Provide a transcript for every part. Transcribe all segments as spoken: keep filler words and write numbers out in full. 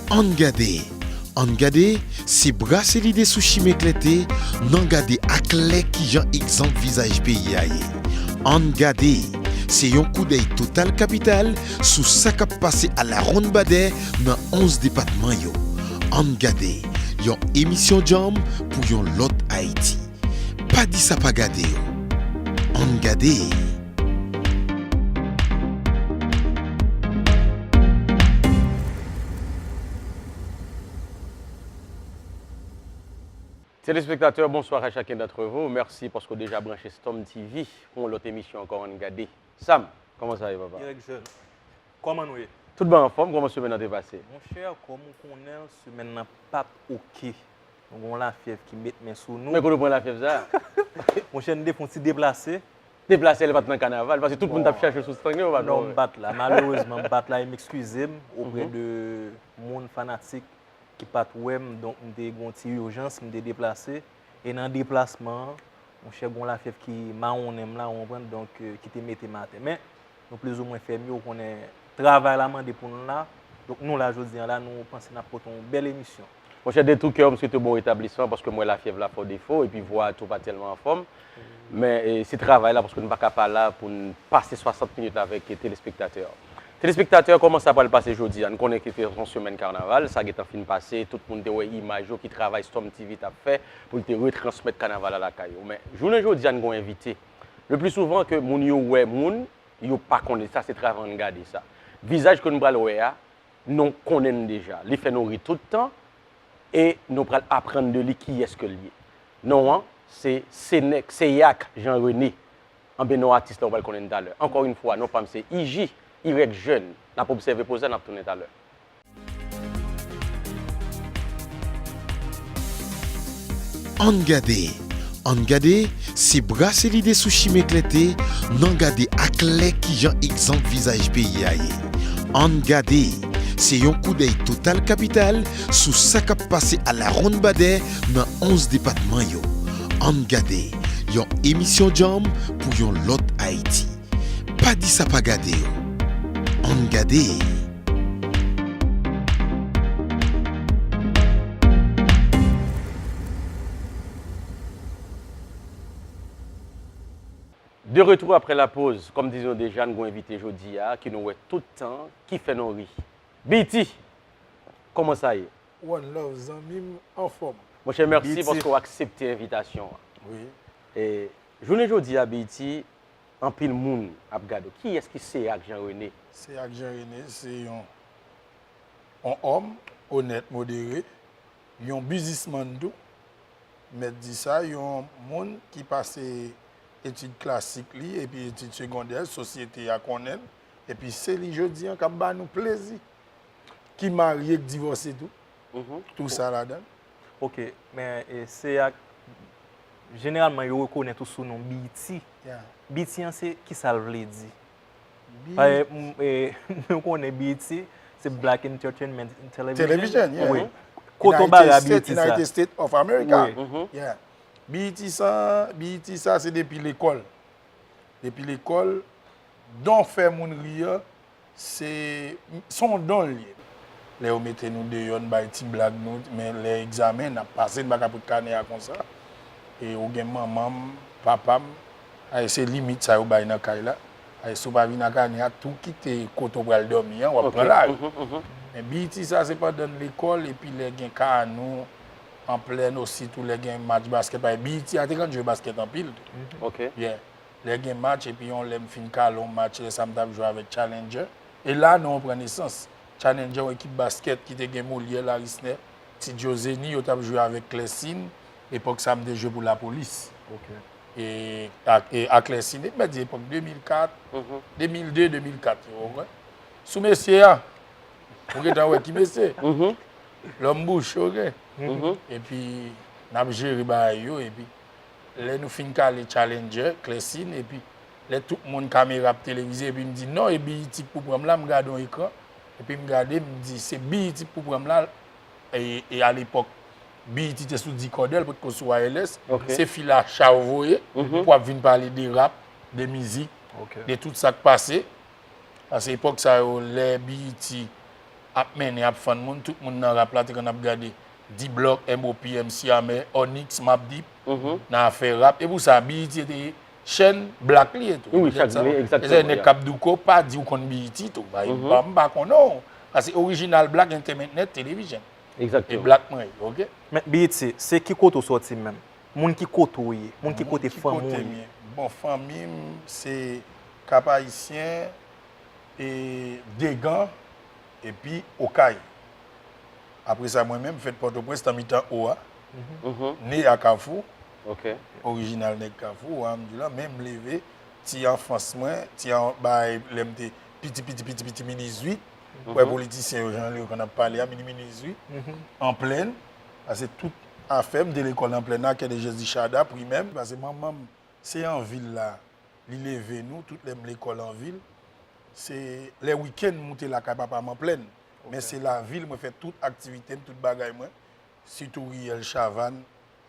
Ann gade, ann gade, se brase lide sou chimen klète, n ann gade aklè kijan egzanp vizaj peyi a ye. Ann gade, se yon koudèy total kapital sou sa k ap pase alawonnbadè nan onz depatman yo. Ann gade, yon emisyon djanm pou yon lòt Ayiti. Pa di sa pa gade yo. Ann gade. Téléspectateurs, bonsoir à chacun d'entre vous. Merci paske w deja branche Storm T V pou yon lòt emisyon ankò, Ann Gade. Sam, kòman sa ye, papa? Eric Jeune, kòman nou ye? Tout byen anfòm, kòman semèn nan te pase? Monchè, kòm ou konnen l, semèn nan pa t oke. Nou gen yon lafyèv ki met men sou nou. Men kote w pran lafyèv sa a? Monchè, n te fè yon ti deplase. Deplase, l pa t nan kanaval, paske tout moun t ap chache w sou estrang yo, ou pa t wè? Non, m pa t la. Malerezman, m pa t la e m ekskize m opre de moun, fanatik ki pa t wè m, donk m te gen yon ti ijans, m te deplase. E nan deplasman an, monchè, gen yon lafyèv ki mawonnen m la, ou konprann, donk, ki te mete m atè. Men, nou plizoumwen fè mye, ou konnen, travay la mande pou n la. Donk, nou la jodi a la, nou panse n ap pote yon bèl emisyon. Monchè, de tou kè, m swete w bon retablisman, paske m wè lafyèv la fè w defo, epi vwa a tou pa tèlman anfòm. Men, e, se travay la, paske n pa ka pa la pou n pase swasant minit la avèk telespektatè yo. Telespektatè, kòman sa pral pase jodi a? N konnen ke se yon semèn kanaval, sa gentan fin pase, tout moun te wè imaj yo ki travay Storm T V t ap fè pou l te retransmèt kanaval la lakay yo. Men, jounen jodi a, n gen yon envite. Le pli souvan ke moun yo wè moun, yo pa konnen sa, se travay Ann Gade sa. Vizaj ke n pral wè a, nou konnen l deja. Li fè nou ri tout tan, e nou pral aprann de li kiyès ke l ye. Non an, se Senèk, Seyak Jean René. Anben, non atis la, ou pral konnen talè. Ankò yon fwa, non pa m se I J, Y Jeune. N ap obsève poz la, n ap tounen talè. Ann gade, ann gade, se brase lide sou chimen klète, n ann gade aklè kijan egzanp vizaj peyi a ye. Ann gade, se yon koudèy total kapital sou sa k ap pase alawonnbadè nan onz depatman yo. Ann gade, yon emisyon djanm pou yon lòt Ayiti. Pa di sa pa gade yo. Ann gade. De retour après la pause, kòm di nou deja, n gon envite jodi a, ke nou wè tout tan, ki fè nou ri. B E T, kòman sa ye? One love zanmi m, anfòm. Monchè, mèsi paske w aksepte envitasyon an. Wi. E, jounen jodi a, B E T, anpil moun ap gade w. Kiyès ki Seyak Jean René? Seyak Jean René se yon, yon òm onèt, modere, yon biznismann tou. Mèt di sa, yon moun ki pase etid klasik li epi etid segondè, sosyete a konnen l, epi se li jodi an k ap ba nou plezi, ki marye, k divòse tou, tou sa ladan l. Ok, men e, Seyak, jeneralman yo rekonèt ou sou non B E T. B E T an se kisa l vle di? Paske nou konnen B E T se Black Entertainment Television. Television, yeah. Wi. Kote w bare a B E T sa? United States of America. Wi. Yeah. B E T sa, B E T sa se depi lekòl. Depi lekòl, don fè moun ri an, se, se yon don l ye. Lè yo mete nou deyò, n bay ti blag nou, men lè egzamen, n ap pase, n pa ka pot kanè a konsa. E ou gen manman m, papa m, ay se limit sa yo bay nan kay la. Ay si w pa vin ak ane a, tou kite kote w pral dòmi an, w ap pran lari. Men B E T sa, se pandan n lekòl, epi lè gen kano, an plèn osi tou, lè gen match baskèt, paske B E T a te konn jwe baskèt anpil tou. Yeah. Lè gen match, epi yon lè m fin kale yon match, lè sa m t ap jwe avèk Challenger. E la non an pran nesans. Challenger, yon ekip baskèt ki te gen Molière, Larisner, Ti Joe, Zeni, yo t ap jwe avèk Clècine. Epòk sa a, m te jwe pou Lapolis. E ak, e ak Clècine, m di epòk de mil kat, de mil de, de mil kat, ou konprann? Sou mesye a, ou gentan wè ki mesye. Lòm bouch, oke? Epi, n ap jere bagay yo, epi Lè nou fin kale Challenger, Clècine, epi lè tout moun kamera ap televize, epi m di, "Non, e B E T k pou pran m la," m gade yon ekran, epi m gade, m di, "Se B E T k pou pran m la," e, e alepòk, B E T te sou dikòdèl, potko sou wireless, se fi la cha ou voye, pou ap vin pale de rap, de mizik, de tout sa k pase. Paske epòk sa yo, lè B E T ap mennen, ap fann moun, tout moun nan rap la te konn ap gade D-Block, M O P, M C Hammer, Onyx, Mobb Deep, nan afè rap. E pou sa, B E T te chèn Black li ye tou. Wi, wi, chak, wi, egzakteman. E se nèg k ap douko pa di w konn B E T tou. Ba, m pa, m pa konnen w. Paske Original Black Entertainment Television. E Black mwen ye, oke? Men B E T, se ki kote w sòti menm? Moun ki kote w ye? Moun ki kote fanmi w ye? Bon, fanmi m, se Kap Ayisyen, e Degan, epi Okay. Apre sa, mwen menm, m fèt Pòtoprens, nan mitan O a. Ne a Kafou. Orijinal nèg Kafou, wa, m di la, men m leve, ti anfans mwen, ti an, bay, lè m te piti, piti, piti, piti, mini zwi. Wè politisyen yo, jan yo konn ap pale a, mini, mini zwi. An plèn, paske tout afè m te lekòl an plèn nan, Kè de Jezi Chada, primè m, paske manman m, se an vil la, li leve nou, tout lè m lekòl an vil, se lè wikenn, m moute lakay papa m an plèn. Men se lavil, mwen fè tout aktivite m, tout bagay mwen, sitou Riyèl, Chavann,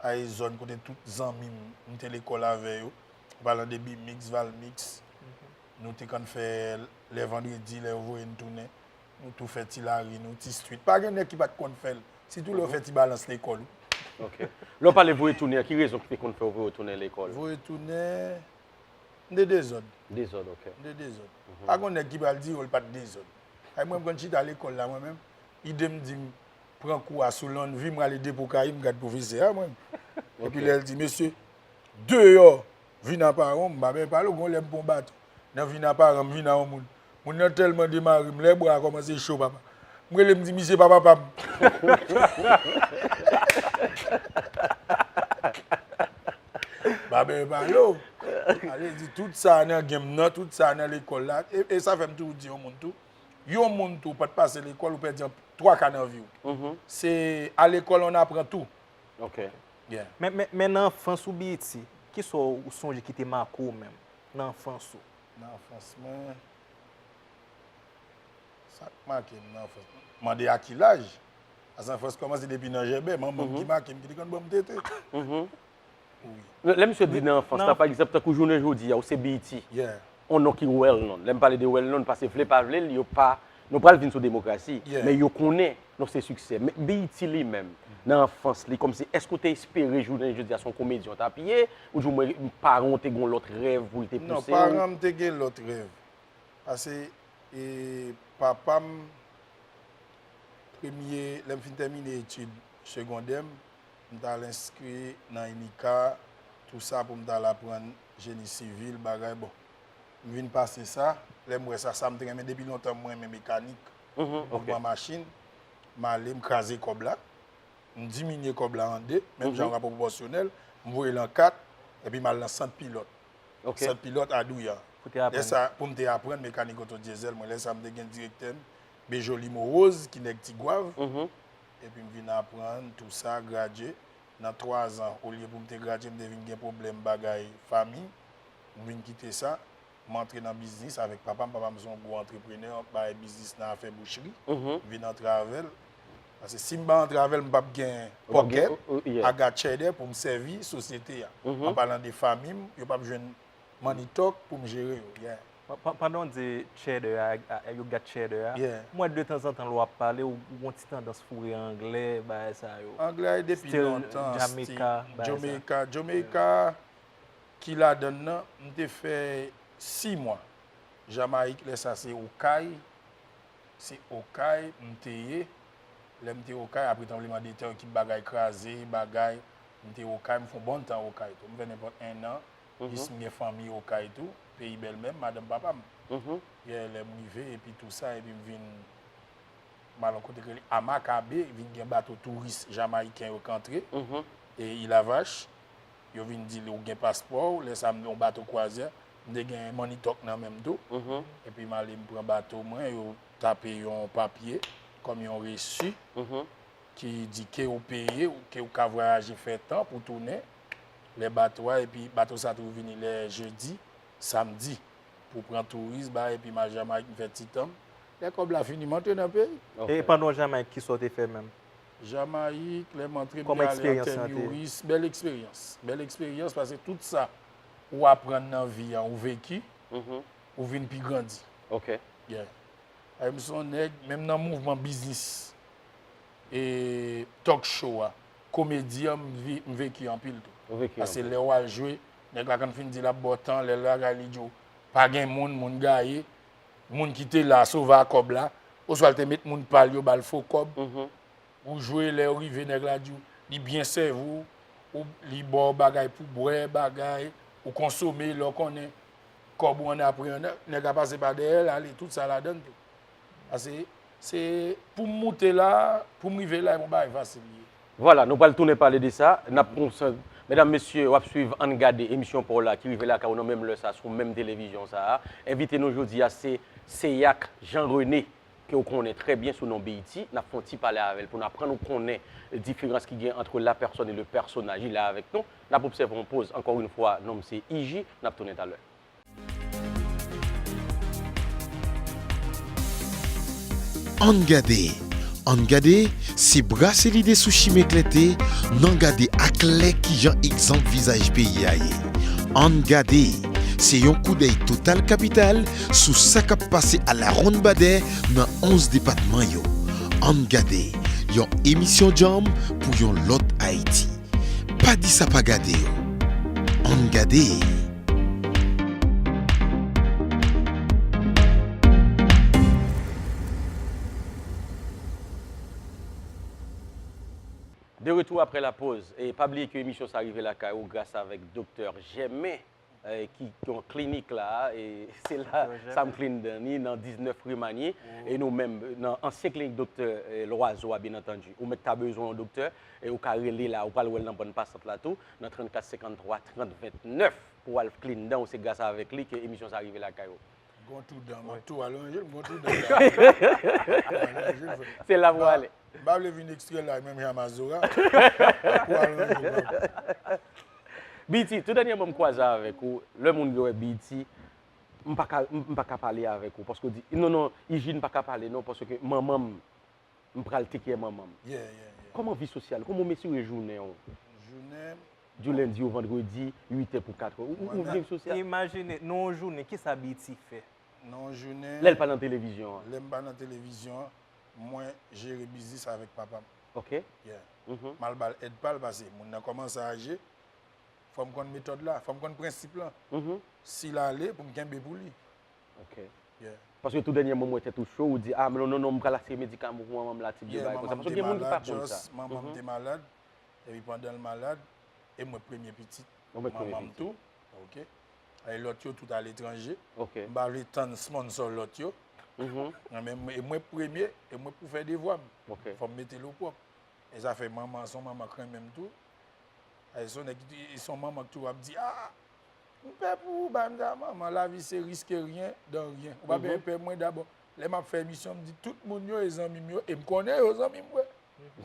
ay zòn kote tout zanmi m, m te lekòl avè yo, an palan de B-Mix, Valmix, nou te konn fè lè vandredi, lè yo voye n tounen, nou tou fè ti lari nou, ti street. Pa gen nèg ki pa t konn fè l, sitou lè yo fè ti balans lekòl ou. Ok. Lè w pale voye tounen an, ki rezon ki te konn fè w voye w tounen lekòl? Voye tounen, m te dezòd. Dezòd, ok. M te dezòd. Pa gon nèg ki pral di yo l pa t dezòd. Ay mwen, m konn chita lekòl la, mwen menm, ide m di m pran kou a sou Lonnvi, m rale depo kayi, m gad pwofesè a, mwen. Epi lè l di, mesye, deyò, vin a paran w, m pa byen pale w, gon lè m pran baton. Nan vin a paran m, vin a yon moun. Moun nan tèlman demare m, lè bra a kòmanse cho, papa. M rele, m di, misye pa papa m. Babè pale w. Ale di tout sa nan game nan, tout sa nan lekòl la. E, e sa fè m toujou di yon moun tou. Yon moun tou, ou pa t pase lekòl, ou pèdi twa ka nan vi w. Se à l'école on apprend tout. Ok. Yeah. Men, men, men nan anfans ou, B E T, kisa w sonje ki te make w menm nan anfans ou? Nan anfans mwen, sa k make m nan anfans mwen? Mande a ki laj? Paske anfans kòmanse depi nan jèbè, manman m ki make m, ki te konn ban m tete. Wi. Lè misye di nan anfans la, pa egzanp, tankou jounen jodi a, ou se B E T. Yeah. On non ki well known. Lè m pale de well known, paske vle pa vle, l, yo pa, nou pral vin sou demokrasi, men yo konnen nou se siksè. Men B E T li menm, nan anfans li, kòmsi, èske w te espere jounen jodi a se yon komedyen w t ap ye, oudimwen paran w te gen yon lòt rèv pou l te pouse w? Non, paran m te gen lòt rèv. Paske, e, papa m, premye, lè m fin tèmine etid segondè m, m t al enskri nan INICA, tou sa pou m t al aprann jeni sivil, bagay, bon. M vin pase sa, lè m wè sa, sa m te renmen depi lontan, m renmen mekanik, mouvman machin, m ale, m kraze kòb la, m diminye kòb la an de, menm jan rapò pwopòsyonèl, m voye l an kat, epi m al nan sant pilòt. Sant pilòt a Douya. Lè sa, pou m te aprann mekanik oto dyezèl, mwen, lè sa, m te gen direktè m, Bejoli Moroz, ki nèg Tigwav. Epi m vin aprann tou sa, gradye. Nan twa zan, olye pou m te gradye, m te vin gen pwoblèm bagay fanmi. M vin kite sa. M antre nan biznis avèk papa m. Papa m se yon gwo antreprenè, bay biznis nan afè bouchri. M vin antre avè l. Paske si m pa antre avè l, m p ap gen pòkèt, aga, chedè pou m sèvi sosyete a. An palan de fanmi m, yo p ap jwenn money talk pou m jere yo. Yeah. Pa, pa, pandan w di cheddar a, a, you got cheddar a, m wè detanzantan lè w ap pale, ou, ou gon ti tandans foure anglè, bagay sa yo. Anglè a depi lontan, Jamaica, bagay sa. Jamaica, Jamaica, ki ladann nan, m te fè sis mwa. Jamayik, lè sa se Okay. Se Okay m te ye. Lè m te Okay, apre tranblemanntè, ekip bagay kraze, bagay, m te Okay, m fè yon bon tan Okay tou. M fè nenpòt ennan, jis m gen fanmi Okay tou, peyi bèlmè m, madanm papa m. Yeah, lè m rive, epi tou sa, epi m vin, m al yon kote ki rele Amakabe, vin gen bato touris jamayiken yo k antre, e Île à Vache. Yo vin di l ou gen paspò w, lè sa m yon bato kwazyè, m te gen money talk nan men m tou. Epi m ale m pran bato mwen, yo tape yon papye kòm yon resi ki di ke ou peye, ke ou ka vwayaje fè tan pou tounen lè bato a, epi bato sa tou vini lè jedi, samdi. Pou pran touris, bay, epi m al Jamayik, m fè ti tan m. Lè kòb la fini, m antre nan peyi. E pandan w Jamayik, kisa w te fè menm? Jamayik, lè m antre, m te ale an tèm youris, bèl eksperyans. Bèl eksperyans, paske tout sa ou aprann nan vi an, ou veki, ou vin pi grandi. Ok. Yeah. Ay, m se yon nèg, menm nan mouvman biznis, e talk show a, komedi an, m vi- m veki anpil tou. Ou veki Paske anpil. Lè w al jwe, nèg la konn fin di l ap ba w tan, lè l lagay li di w, pa gen moun, moun gaye, moun ki te la, sove a kòb la, oswa l te met moun pa l yo ba l fo kòb. Mhm. Ou jwe, lè w rive, nèg la di w, li byen sèvi w, ou, li ba w bagay pou bwè, bagay, ou konsome, lè w konnen kòb ou an apre, an, nèg la pase pa dèyè l, ale, tout sa ladann tou. Paske se pou m moute la, pou m rive la, e yon bagay fasil li ye. Vwala, nou pral tounen pale de sa. N ap konsan-, medam, mesye, w ap swiv Ann Gade, emisyon pa w la ki rive lakay ou nan menm lè sa, sou menm televizyon sa a. Envite nou jodi a, se Seyak Jean René, ke w konnen trè byen sou non B E T. N ap fè yon ti pale avè l pou n aprann ou konnen diferans ki gen entre la personne et le personnage. Li la avèk nou. N ap obsève yon poz. Ankò yon fwa, non m se Iji. N ap tounen talè. Ann gade, ann gade, se brase lide sou chimen klète, n an gade aklè kijan egzanp vizaj peyi a ye. Ann gade, se yon koudèy total kapital sou sa k ap pase alawonnbadè nan onz depatman yo. Ann gade, yon emisyon djanm pou yon lòt Ayiti. Pa di sa pa gade yo. Ann gade. De retour après la pause. E pa bliye ke emisyon sa rive lakay ou gras avèk Doktè Jèmen, eh, ki gen yon klinik la, e se la Doktè Jèmen. Sam Clinton, li nan diznèf rue Magny, e nou menm, nan ansyen klinik Doktè, eh, Loiseau a, byen antandi. Ou mèt ta bezwen yon doktè, e ou ka rele la, ou pral wè l nan bann pasant la tou, nan trannkat senkanntwa trant ventnèf, pou w al clean dan w, se gras avèk li ke emisyon sa rive lakay ou. Gon tou dan, m ap tou al ranje l, gon tou dan. Al ranje l, frè. Se la pou ale. M pa vle vin ekstrè la, menm jan Mazora. Pou al ranje l. B E T, tou dènyèman m kwaze avèk ou, lè moun yo wè B E T, m pa ka, m, m pa ka pale avèk ou, paske w di, non, non, Iji, m pa ka pale, non, paske manman m, m pral take care manman m. Yeah, yeah, yeah. Kòman vi sosyal, kòman w mesire jounen w? Jounen m. Du lundi au vendredi, uit è pou kat è. Ou, ou, ou viv sosyal? Imajine, nan yon jounen, kisa B E T fè? Nan yon jounen. Lè l pa nan televizyon an. Lè m pa nan televizyon an, mwen jere biznis avèk papa m. Ok. Yeah. Mhm. M al ba l èd pa l, paske moun nan kòmanse aje. Fò m konn metòd la, fò m konn prensip lan. Mhm. Si l ale, pou m kenbe pou li. Ok. Yeah. Paske tou dènyèman, m wè tèt ou cho, ou di, ah, non, non, non, m pral achte medikaman pou manman m la, ti bagay konsa. Paske gen moun ki pa konn sa. Manman m te malad, epi pandan l malad, e mwen premye pitit manman m tou. Ok. E lòt yo tout aletranje. Ok. M pa vle tann sponsor lòt yo. Mhm. Men, e mwen premye, e mwen pou fè devwa m. Ok. Fò m mete l opwòp. E sa fè manman, se yon manman k renmen m tou. E se yon nèg ki, se yon manman ki toujou ap di, ah, m pè pou ou, bagay m sa, manman, lavi se riske ryen dan ryen. Ou pa bezwen pè mwen dabò. Lè m ap fè emisyon, m di tout moun yo e zanmi m yo, e m konnen yo zanmi m vre.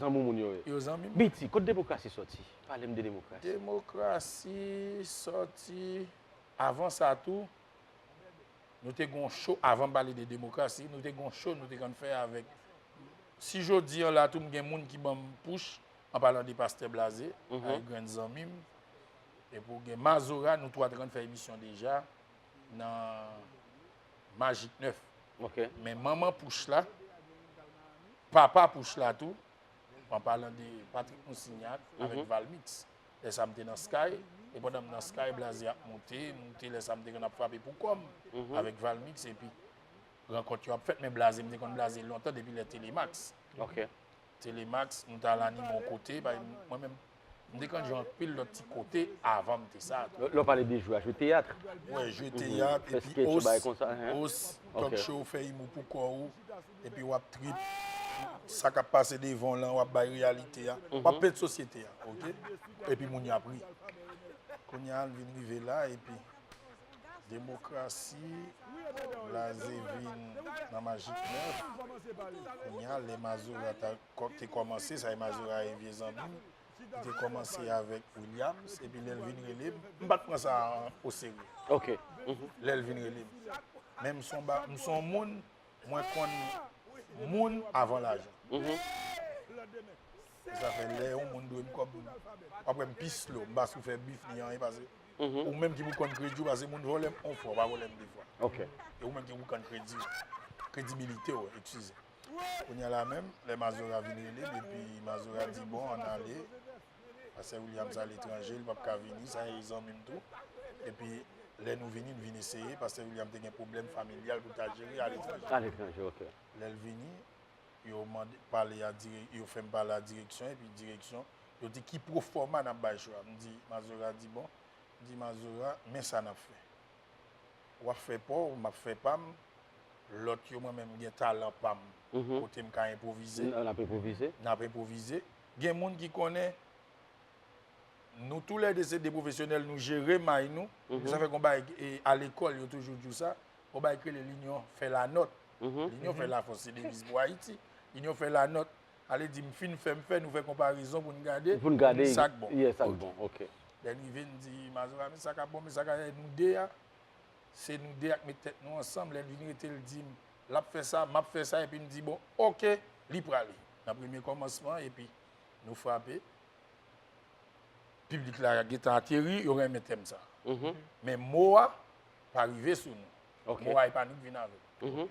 Zanmi moun yo ye. Yo zanmi m. B E T, kot demokrasi sòti? Pale m de demokrasi. Demokrasi sòti, avan sa tou, nou te gon cho, avan m pale de demokrasi, nou te gon cho, nou te konn fè avèk. Si jodi an la tou, m gen moun ki ban m push, an palan de Pastè Blaze, mhm, ak grenn zanmi m, epi w gen Mazora, nou twa te konn fè emisyon deja nan Magic nèf. Ok. Men manman push la, papa push la tou, an palan de Patrick Moussignac, mhm, avèk Valmix. Lè sa m te nan Sky, e pandan m nan Sky, Blaze ap moute, moute, lè sa m te konn ap frape pou kò m, mhm, avèk Valmix, epi rankont yo ap fèt, men Blaze, m te konn Blaze lontan, depi lè Telemax. Ok. Telemax, nou t al anime yon kote, pa, mwen menm, m te konn jwe anpil lòt ti kote avan m te sa tou. Lè, lè w pale de jwe a, jwe teyat? Wè, jwe teyat, epi host, host talk show, fè imou pou kò ou, epi w ap trip, sa k ap pase devan w lan, w ap bay reyalite a, w ap pèt sosyete a, ok? Epi moun yo ap ri. Kounye a, l vin rive la, epi demokrasi, Blaze vin nan Magic nèf. Kounye a, lè Mazora ta, kò-, te kòmanse, sa e Mazora e vye zanmi m, li te kòmanse avèk Williams, epi lè l vin rele m, m pa t pran sa an, oserye. Ok. Mhm. Lè l vin rele m. Men m se yon ba-, m se yon moun, mwen konn moun avan lajan. Mhm. E sa fè lè yon moun dwe m kòb, w ap wè m pi slow, m pa sou fè bif ni anyen, paske Ou menm ki pou konn kredi w, paske moun vòlè m yon fwa, w pa vòlè m de fwa. E ou menm ki pou konn kredi w, kredibilite w, eskize. Kounye a la menm, lè Mazora vin rele m, epi Mazora di, "Bon, ann ale. Pastè William sa aletranje, li p ap ka vini, sa e zanmi m tou." Epi, lè nou vini, n vin eseye, Pastè William te gen pwoblèm familyal pou l ta jere aletranje. Aletranje, ok. Lè l vini, yo mande, pale a dire-, yo fè m pale a direksyon, epi direksyon, yo di, "Ki pwofòma n ap bay cho a?" M di, Mazora di, "Bon." M di, "Mazora, men sa n ap fè. W ap fè pa w, m ap fè pa m. Lòt yo, mwen menm, m gen talan pa m. Kote m ka enpwovize." N ap enpwovize. N ap enpwovize. Gen moun ki konnen, nou toulède se de pwofesyonèl, nou jere may nou. Sa fè gon bagay, e, a lekòl, yo toujou di w sa, gon bagay ki rele linyon fè lanòt. Linyon fè lafòs, se deviz pou Ayiti. Linyon fè lanòt. Ale di m fin fè, m fè, nou fè konparezon pou n gade sa k bon. Pou n gade, yeah, sa k bon, ok. Lè n rive, n di, "Mazora, men sa k ap bon, men sa k ap," nou de a, se nou de ak met tèt nou ansanm. Lè l vin rete, l di m, "L ap fè sa, m ap fè sa," epi m di, "Bon, ok, li prale." Nan premye kòmansman, epi nou frape. Piblik la gentan ateri, yo renmen tèm sa. Men mo a pa rive sou nou. Mo a e pa nou k vin avè l.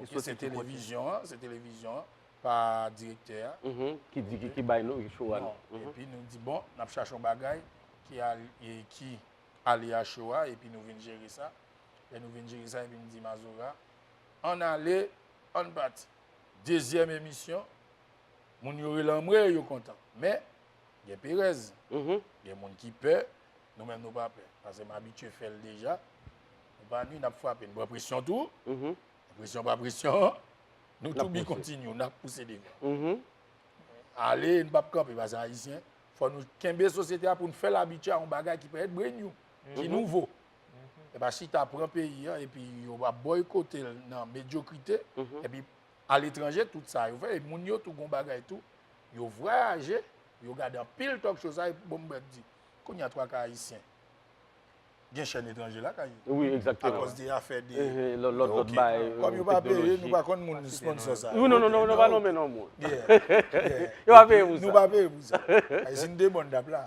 Ok, se televizyon an, se televizyon an, pa direktè a. Ki di, ki, ki bay nou cho a. Non. Epi nou di, "Bon, n ap chache yon bagay ki al-, e, ki ale a cho a," epi nou vin jere sa. Lè nou vin jere sa, epi m di, "Mazora, ann ale, ann pati." Dezyèm emisyon, moun yo rele anmwe, yo kontan. Men, gen perèz. Gen moun ki pè, nou menm nou pa pè. Paske m abitye fè l deja. Nou pa ni, n ap frape, n pran presyon tou. Presyon pa presyon, nou tou bi kontinye, n ap pouse devan. Ale, n p ap kanpe, paske Ayisyen, fò nou kenbe sosyete a pou n fè l abitye a yon bagay ki pèmèt brain you, ki nouvo. E pa chita pran peyi a, epi yo ap bòykote l nan medyokrite, epi aletranje, tout sa yo fè, e moun yo tou gon bagay tou, yo vwayaje, yo gade anpil talk show sa, e bon, m brèt di, kounye a twa ka Ayisyen. Gen chèn etranje lakay yo. Wi, egzakteman. Akòz de afè de... Lòt, lòt, lòt bay, kòm yo pa peye, nou pa konn moun sponsò sa. Wi, non, non, non, nou pa nonmen non moun. Yo pa peye pou sa. Nou pa peye pou sa. Ay, si n de bòn dap la,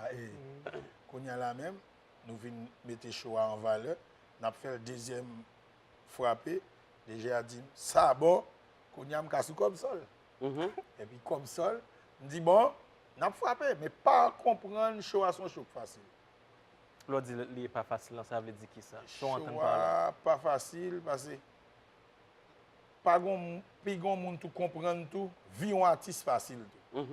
kounye a la menm, nou vin mete cho a an valè, n ap fè l dezyèm frape, D J a di m, "Sa bon, kounye a m ka sou kòb sòl." Epi kòb sòl, m di, "Bon, n ap frape, men pa konprann cho a se yon cho k fasil." Lè w di li pa fasil lan, sa vle di kisa? Cho a pa fasil, paske pa gon, pi gon moun tou konprann tou, vi yon atis fasil tou.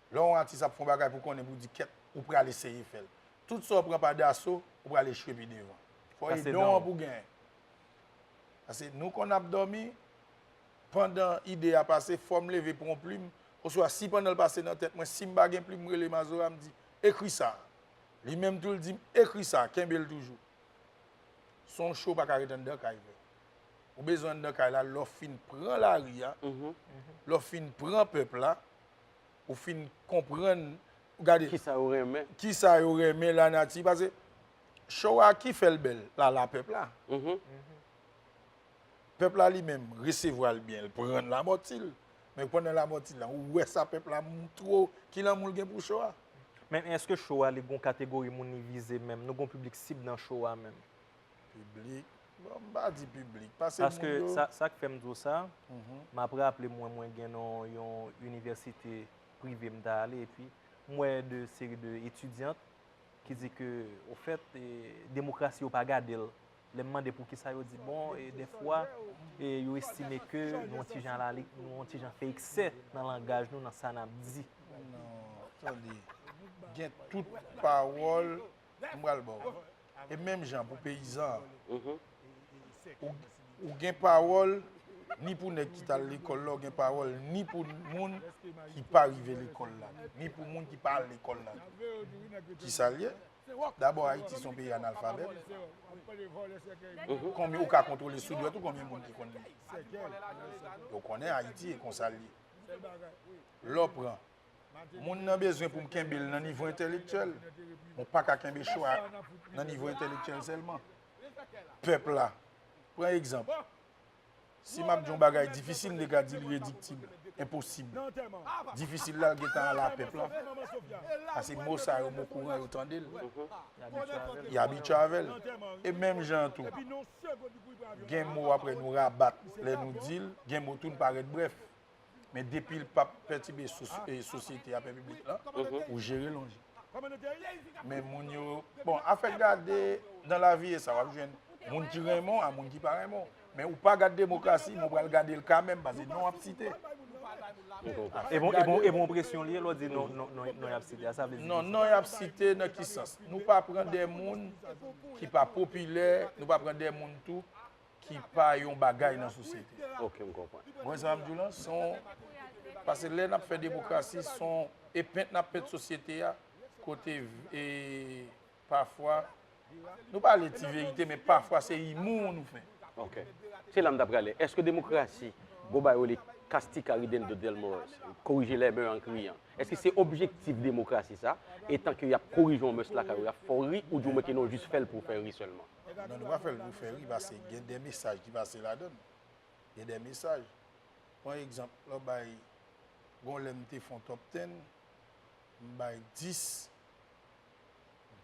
Lè yon atis ap fè yon bagay pou konnen pou di kèt, ou pral eseye fè l. Tout sa w pran pa daso, ou pral echwe pi devan. Fò e don an pou genyen. Paske nou konn ap dòmi, pandan ide a pase, fò m leve pran yon plim, oswa si pandan l pase nan tèt mwen, si m pa gen plim, m rele Mazora, m di, "Ekri sa." Li menm tou, l di m, "Ekri sa, kenbe l toujou." Se yon cho w pa ka ret anndan kay fè. Ou bezwen anndan kay la, lè w fin pran lari a, lè w fin pran pèp la, ou fin konprann, ou gade kisa yo renmen, kisa yo renmen lanati, paske cho a ki fè l bèl, la, la pèp la. Pèp la li menm resevwa l byen, l pran l lamòti l. Men pandan lamòti l la, ou wè sa pèp la montre w, ki lanmou l gen pou cho a. Men èske cho a li gon kategori moun li vize menm? Nou gon piblik sib nan cho a menm? Piblik? Bon, m pa di piblik. Paske moun yo... Paske sa, sa k fè m di w sa, m ap raple mwen, mwen gen nan yon inivèsite prive m ta ale, epi m wè de seri de etidyant ki di ke, ofèt, e, demokrasi yo pa gade l. Lè m mande poukisa, yo di, bon, e, dèfwa, e, yo estime ke nou yon ti jan ale, nou yon ti jan fè eksè nan langaj nou, nan sa n ap di. Non, tande, gen tout pawòl, m pral ba w. E menm jan pou peyizan an. Ou, ou gen pawòl ni pou nèg ki t al lekòl la, ou gen pawòl ni pou moun ki pa rive lekòl la, ni pou moun ki pa al lekòl la. Kisa l ye? Dabò, Ayiti se yon peyi analfabèt. Konbyen ou ka kontwole sou dwèt ou konbyen moun ki konn li? Yo konnen Ayiti e konsa l ye. Lè w pran Moun nan bezwen pou m kenbe l nan nivo entèlektyèl. Mwen pa ka kenbe cho a nan nivo entèlektyèl sèlman. Pèp la, pran egzanp. Si m ap di yon bagay difisil, m te ka di l rediktib, enposib. Difisil la, l gentan a la pèp la. Paske mo sa yo, mo kouran, yo tande l. Y abitye avè l. E menm jan an tou, gen mo apre nou rabat lè nou di l, gen mo tou n parèt brèf. Men depi l p ap pètibe sou e sosyete a, pèp piblik la, ou jere lonje. Men moun yo, bon, afè gade nan lavi e sa, w ap jwenn moun ki renmen w a moun ki pa renmen w. Men ou pa gad demokrasi, men w pral gade l kanmenm, paske non w ap site. E bon, e bon, e bon presyon li ye, lè w di non, non, non, non y ap site a, sa vle di Non, non y ap site nan ki sans? Nou pa pran de moun ki pa popilè, nou pa pran de moun tou ki pa yon bagay nan sosyete. Ok, m konprann. Mwen sa m di w lan, se yon, paske lè n ap fè demokrasi, se yon, e pent n ap pent sosyete a, kote e, pafwa, nou pale ti verite, men pafwa se imou nou fè. Ok. Se la m ta prale. Èske demokrasi, bon ba yo le castigar ridendo del mores, corriger les mœurs en criant, èske se objektif demokrasi sa? Etan ke y ap korije yon mès lakay ou, y ap fè w ri, ou di w men ke non, jis fè l pou w fè ri sèlman? Non, nou pa fè l pou fè ri, paske gen de mesaj ki pase ladan l. Gen de mesaj. Pran egzanp, lè w bay, gon lè m te fè yon top ten, m bay dis,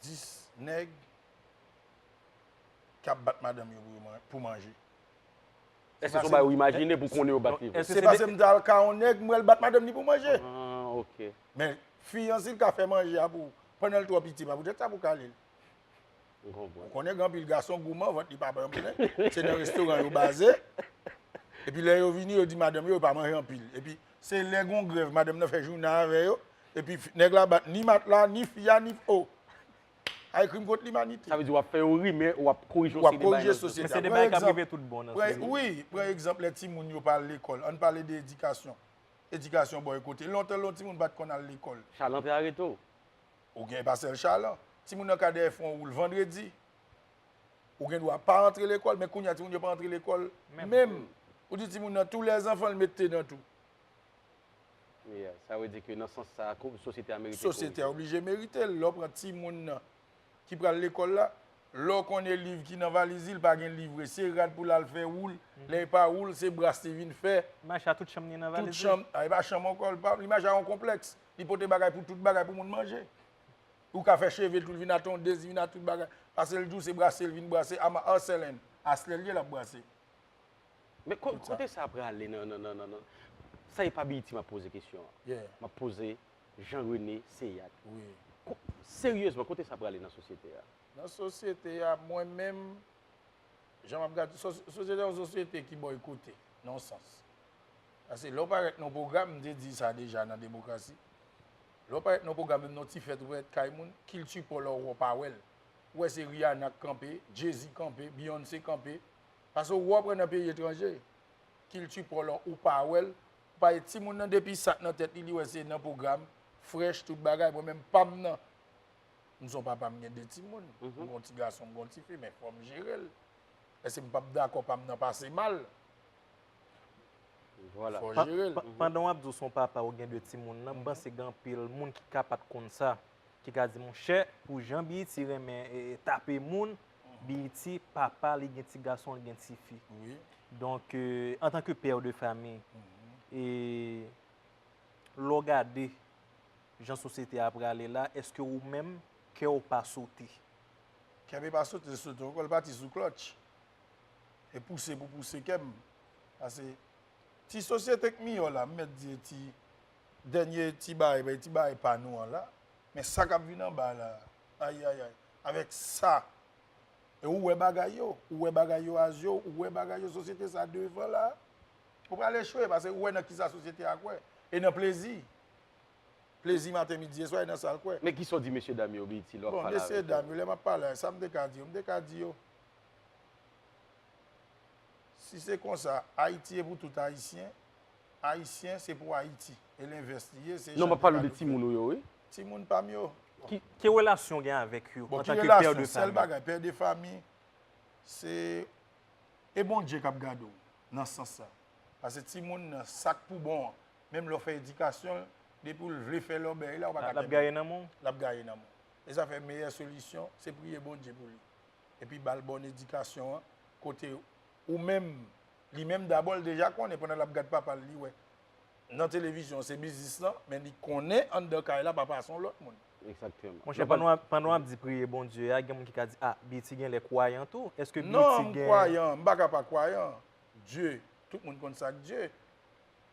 dis nèg k ap bat madanm yo pou yo man- pou manje. Èske se yon bagay ou imajine pou konnen yo bat li vre? Èske Se se paske de- m t al ka yon nèg, m wè l bat madanm li pou manje. Ah, ok. Men fi an, si l ka fè manje a pou ou, pandan l twò piti, pa poutèt sa pou kale l. M konprann. Ou konnen gen anpil gason goumen, vant li pa bay anpil. Se nan restoran yo baze. Epi lè yo vini, yo di madanm yo, yo pa manje anpil. Epi se lè gon grèv, madanm nan fè jounen avè yo. Epi fi- nèg la bat ni matla, ni fi a, ni o. Ay krim kont limanite. Sa vle di w ap fè yo ri, men w ap korije yon W ap seri de bagay korije nan sosyete Men se a. de Pran bagay k ap egzanp, rive tout bon nan pran- sosyete. Wi, pran egzanp lè timoun yo pa al lekòl. Ann pale de edikasyon. Edikasyon bòykote. Lontan, lè yon timoun pa t konn al lekòl. Chalan te arete w. Ou gen pa sèl chalan. Timoun nan ka dèyè fè yon woul vandredi. Ou gen dwa pa antre lekòl, men kounye a timoun yo pa antre lekòl menm. Ou di timoun nan, tous les enfants, l mete nan tou. Yeah, sa vle di ke nan sans sa a, ko- sosyete a merite Sosyete a korije. Oblije merite l. Lè w pran timoun nan ki pral lekòl la, lè w konnen liv ki nan valiz li, li pa gen liv vre. Se rad pou l al fè woul. Lè li pa woul, se bras li vin fè. Mache a tout chanm li nan Tout valiz. chanm, a, li pa chanm ankò, li pa- li mache a yon konplèks. Li pote bagay pou tout bagay pou moun manje. Ou ka fè cheve l tou, li vin a tondez, li vin a tout bagay. Paske l di w se brase l vin brase, ama Arcelin, aslè l ye l ap brase. Men ko- kote sa prale nan, nan, nan, nan, nan? Sa e pa Biyiti m ap poze kesyon an. Yeah. M ap poze Jean René Ceyac. Wi. Ko- Seryezman, kote sa prale nan sosyete a? Nan sosyete a, mwen menm, jan m ap gade, sos- sosyete a yon sosyete ki bòykote, nan yon sans. Paske lè w parèt nan yon pwogram, m te di sa deja nan demokrasi, lè w parèt nan yon pwogram, menm nan yon ti fèt, ou parèt kay moun, kilti pa w la, ou pa wè l. Ou wè se Rihanna k kanpe, Jay-Z kanpe, Beyoncé kanpe. Paske ou wè w pran nan peyi etranje. Kilti pa w la, ou pa wè l. Ou pa wè timoun nan depi sa k nan tèt li, li wè se nan pwogram, frèch, tout bagay. Mwen menm, pa m nan. M se yon papa, m gen de timoun. M gen yon ti gason, m gen yon ti fi, men fò m jere l. Èske m p ap dakò pa m nan pase mal? Vwala. Fò Pa- jere l. pa- Pandan w ap di w se yon papa, ou gen de timoun nan, m panse gen anpil moun ki ka pa t konn sa, ki ka di, monchè, pou jan Biyiti renmen e, e, tape moun, Biyiti, papa, li gen ti gason, li gen ti fi. Wi. Donk, euh, antanke pè de fami, e lè w gade jan sosyete a prale la, èske ou menm, kè w pa sote? Kè m pa sote, sote ankò, l pati sou klòtch. E pouse pou pouse kè m. Paske ti sosyete k miyò la, m mèt di ti dènye ti bagay, ti bagay pa nou an la. Men sa k ap vin anba la, ayayay. Avèk sa, e ou wè bagay yo, ou wè bagay yo a zye w, ou wè bagay yo sosyete sa devan la, ou pral echwe, paske ou wè nan kisa sosyete a kwè. E nan plezi. Plezi maten, midi e swa, e nan sa l kwè. Men kisa w di mesye dam yo, Biyiti, lè w ap Bon, pale mesye avèk yo? Dam yo, lè m ap pale, sa m te ka di yo, m te ka di yo, si se konsa, Ayiti e pou tout Ayisyen, Ayisyen se pou Ayiti, e lenvès li ye, se Non, jan m ap pale nou de timoun ou yo, wi. Timoun pa m yo. Ki, ki relasyon w gen avèk yo Bon, antan ki ke pè de relasyon? Sèl fami? Bagay, pè de fami, se, e Bondye k ap gade w, nan sans sa. Paske timoun nan, sa k pou bon an, menm lè w fè edikasyon l, depi w vle fè lòbèy la, ou pa ka L ap gaye nan men w? L ap gaye nan men w. E sa fè meyè solisyon, se priye Bondye pou li. Epi ba l bòn edikasyon an, kote ou menm, Li menm dabò, l deja konnen pandan l ap gad papa l, li wè. Nan televizyon, se biznis lan, men li konnen anndan kay la, papa a se yon lòt moun. Egzakteman. Monchè, pandan w ap, pandan w ap di priye Bondye a, gen moun ki ka di, a, B E T genlè kwayan tou. Èske B E T gen. Non, m kwayan, m pa ka pa kwayan. Dye, tout moun konn sa k Dye.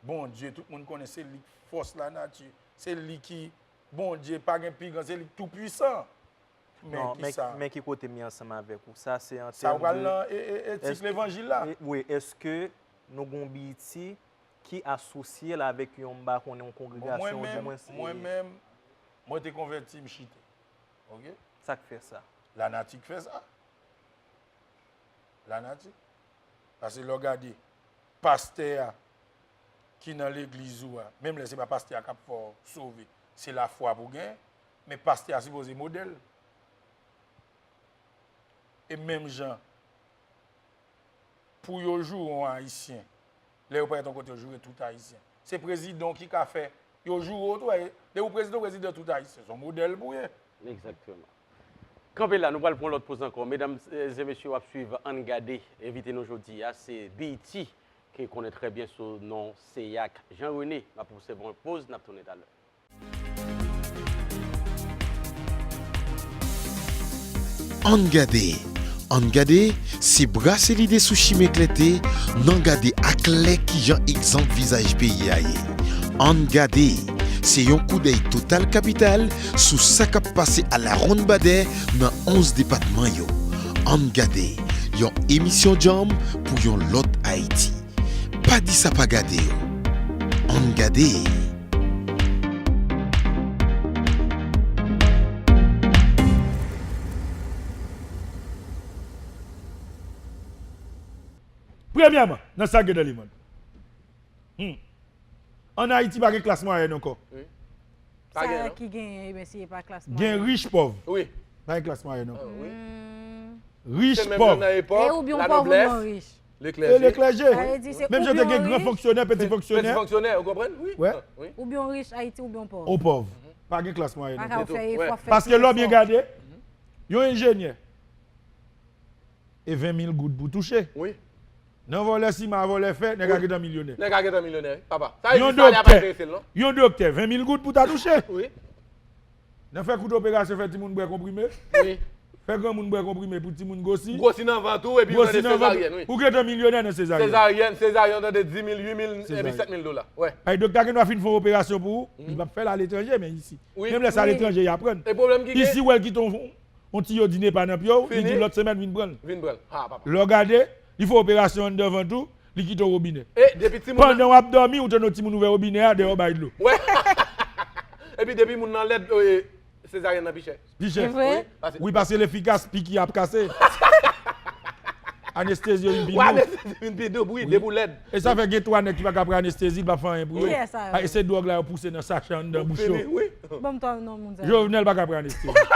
Bondye, tout moun konnen se li k fòs lanati. Se li ki Bondye, pa gen pi gran, se li k tou pwisan. Men Non, ki men, sa? men ki kote m ye ansanm avèk ou? Sa se an Sa tèm ou pral de. Nan e- e- etik Èske- levanjil la? e- Wi, èske nou gon B E T ki asosye l avèk yon, m pa konnen, yon Bon, kongregasyon, mwen di menm, mwens, mwen e, menm, mwen te konvèti, m chite. Ok? Sa k fè sa? Lanati k fè sa. Lanati. Paske lè w gade pastè a ki nan legliz ou a, menm lè se pa pastè a k ap fè w sove, se lafwa pou w genyen, men pastè a sipoze modèl. E menm jan, pou yo joure yon Ayisyen, lè yo parèt yon kote, yo joure tout Ayisyen. Se prezidan w ki ka fè yo joure w tou. Depi w prezidan, w prezidan tout Ayisyen. Se yon modèl pou w ye. Egzakteman. Kanpe la, nou pral pran lòt poz ankò. Medam e mesye, w ap swiv Ann Gade. Envite nou jodi a, se B E T, ke konnen trè byen sou non Seyak Jean René. N ap obsève yon poz, n ap tounen talè. Ann gade, Ann gade, se brase lide sou chimen klète, nan gade aklè kijan egzanp vizaj peyi a ye. Ann gade, se yon koudèy total kapital sou sa k ap pase alawonnbadè nan onz depatman yo. Ann gade, yon emisyon djanm pou yon lòt Ayiti. Pa di sa pa gade yo. Ann gade. Premyèman, nan sa k gen nan lemonn. Hmm. Ann Ayiti pa gen klas mwayèn ankò. Pa gen, non? Ki genyen, ebyen, si e pa klas Gen rich, pòv. Wi. Pa gen klas mwayèn ankò. Wi. Rich, Se menm pòv. jan nan epòk, E oubyen la pòv, noblès, oubyen rich. E leklèje. leklèje. Sa vle di se Menm jan te oubyen gen gran rich, fonksyonè, peti Peti fonksyonè. Fonksyonè, ou konprann? Wi. Wè. Wi. Oubyen rich Ayiti, oubyen pòv. Ou pòv. Pa gen klas mwayèn Pa ankò. ka fè Wè. efò, fè Paske ti lè w byen efò. Gade, yon enjenyè, e ven mil goud pou touche. Wi. Nan vòlè siman a vòlè fè, nèg a gentan milyonè. Nèg a gentan milyonè, wi, papa. Sa vle Yon di sa a pa doktè, enterese l, non? Yon doktè, ven mil goud pou ta touche. Wi. Nan fè kout operasyon, fè timoun bwè konprime. Wi. Fè granmoun bwè konprime pou timoun gwosi. Gwosi nan vant ou, epi ou Gwosi tande nan vant sezaryèn, wi. ou. Ou gentan milyonè nan sezaryèn. Sezaryèn, sezaryèn, ou tande dis mil, uit mil, epi Sezaryèn. sèt mil dola. Wè. Ay, doktè a gen dwa fin fè yon operasyon pou ou, li p ap fè l aletranje, men isi. Wi. Menm lè sa aletranje, y ap pran. E pwoblèm ki gen? Isi, wè l kite yon, yon tiyo di nepa nan pye w, li Fini. Di lòt semèn vin pran l. Vin pran l. Ha, papa. Lè w gade, li fè operasyon anndan vant ou, li kite w wobinè. E depi timoun nan Pandan w ap dòmi, ou tande yon timoun ouvè wobinè a, dèyè w bay dlo. Wè. Epi depi moun nan lèd, e, sezaryèn nan pi chè. Pi chè. Se vre? Pase. Wi, paske lefikas, piki ap kase. Anestezi yo vin pi Wè, dou. anestezi vin pi dou, wi, depi w lèd. E sa fè gen twa nèg ki pa ka pran anestezi, li p ap fè anyen pou yo. Kiyès sa yo? A, e se dwòg la yo pouse nan sachè anndan bouch yo. Fini, wi. Ban m twa non moun sa. Jovenel pa ka pran anestezi.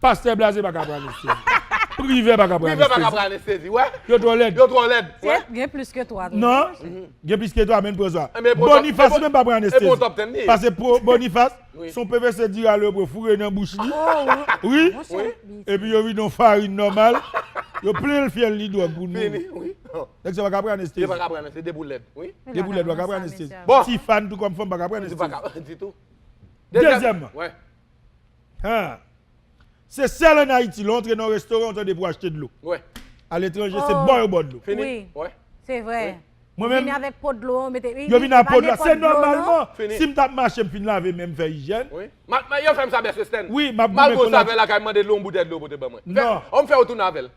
Pastè Blaze pa ka pran anestezi. Privè pa ka pran Privè pa ka anestezi. pran anestezi, wè. Yo twò lèd. Yo twò lèd. Wè. Gen plis ke twa. Non, gen plis ke twa, men pran sa. E, men pran sa. Bonifas E, menm pa pran e, anestezi. Pran top ten li. Paske po- Bonifas, Wi. Se yon P V C diral yo pran foure nan bouch li. Oh, Wi. Monchè, Epi yo vide yon farin nòmal. Yo plen l fyèl li dwòg pou nou. Fini, wi. Nèg sa pa ka pran Li anestezi. pa ka pran anestezi, debout lèd. Wi. Debout lèd pa ka pran anestezi. Bon. Ti fan tou kòm fanm pa ka pran Li pa anestezi. ka ditou. Dezyèmman. Wè. Ha. Se sèl ann Ayiti, lè w antre nan yon restoran, ou tande pou achte dlo. Wè. Aletranje, se bò yo ba w dlo. Fini. Wi. Wè. Se vre. Mwen Vini menm, avèk po dlo, mete. Yo vin ak po dlo. Se nòmalman. Fini. Si m t ap mache, m fin lave men, m fè ijyèn. Wi. Ma, ma, yo fè m sa, Bèswestèn. Wi, m ap Mal goumen gwo konn ap- save lakay, mande dlo, yon boutèy dlo pote ban mwen. Fè, Non. An m fè w tounen avè l.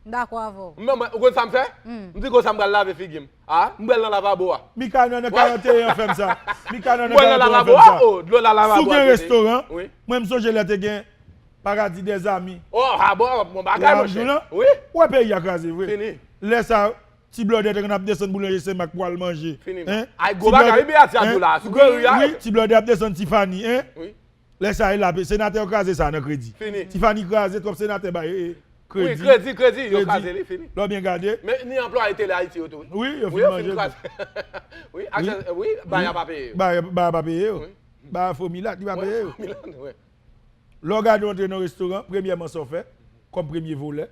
M dakò avè w. Mwen, mwen, ou konn sa m fè? M di konsa m pral lave figi m. A, m pral nan lavabo a. Mikana nan karannteyen an fè m sa. Mikana nan Mwen nan karannteyen an lavabo fè m a, sa. o, dlo nan lavabo a. Si w gen restoran, Wi. mwen m sonje lè te gen Paradis des Amis. O, ha, bon, bon bagay, Wè, monchè. Abdoula? Wi. Wè peyi a kraze vre. Fini. Lè sa, ti blòdè te konn ap desann boulanje Senmak pou al manje. Fini. Hein? Ay, gwo Ti blòdè- bagay, wi, Beati hein? Abdoula, sou Gran Ri a. Wi, ti blòdè ap desann Tifani, hein? Wi. Lè sa, e la, senatè yo kraze sa nan kredi. Fini. Tifani kraze, twòp senatè bay e, e, Wi, kredi. kredi, kredi, yo Kredi. Kraze li, fini. Lè w byen gade. Men ni anplwa Etele Ayiti yo tou, wi. Wi, yo Wi, fin manje. Kraze. Wi, aksè, wi, bay a pa peye yo. Bay, bay a pa peye yo. Wi. Bay a fo milat, li pa peye yo. Milan, wi. Lè w gade w antre nan restoran, premyèman sa w fè, kòm premye volè,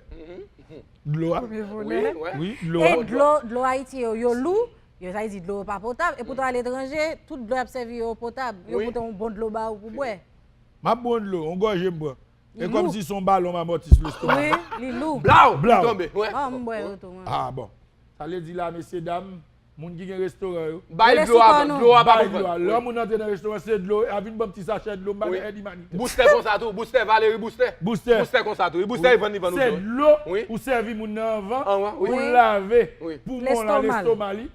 Dlo a. Premye volè. Wi, dlo a. E dlo, dlo Ayiti yo, yo lou, yo sa vle di dlo yo pa potab, e poutan aletranje, tout dlo y ap sèvi yo potab. Yo pote yon bon dlo ba ou pou bwè. M ap bwè yon dlo, yon gòje m pran. E kòmsi se yon balon m amòti sou lestomak. Wi, li lou. Blaw! Blaw! Li tonbe. Wè. Ah, m bwè yo tou, mwen. Ah, bon. Sa vle di la, mesye dam, moun ki gen restoran yo. Bay dlo a, dlo a pa pou vann. Lè moun antre nan restoran, se dlo, a vin ban m ti sachè dlo, m pa gen èd imanitè. Boustè konsa tou, boustè, Valérie boustè. Boustè. Boustè konsa tou, wi, boustè, li vann, li vann. Se dlo ou sèvi moun nan anvan pou l lave, pou mwen la lestoma li.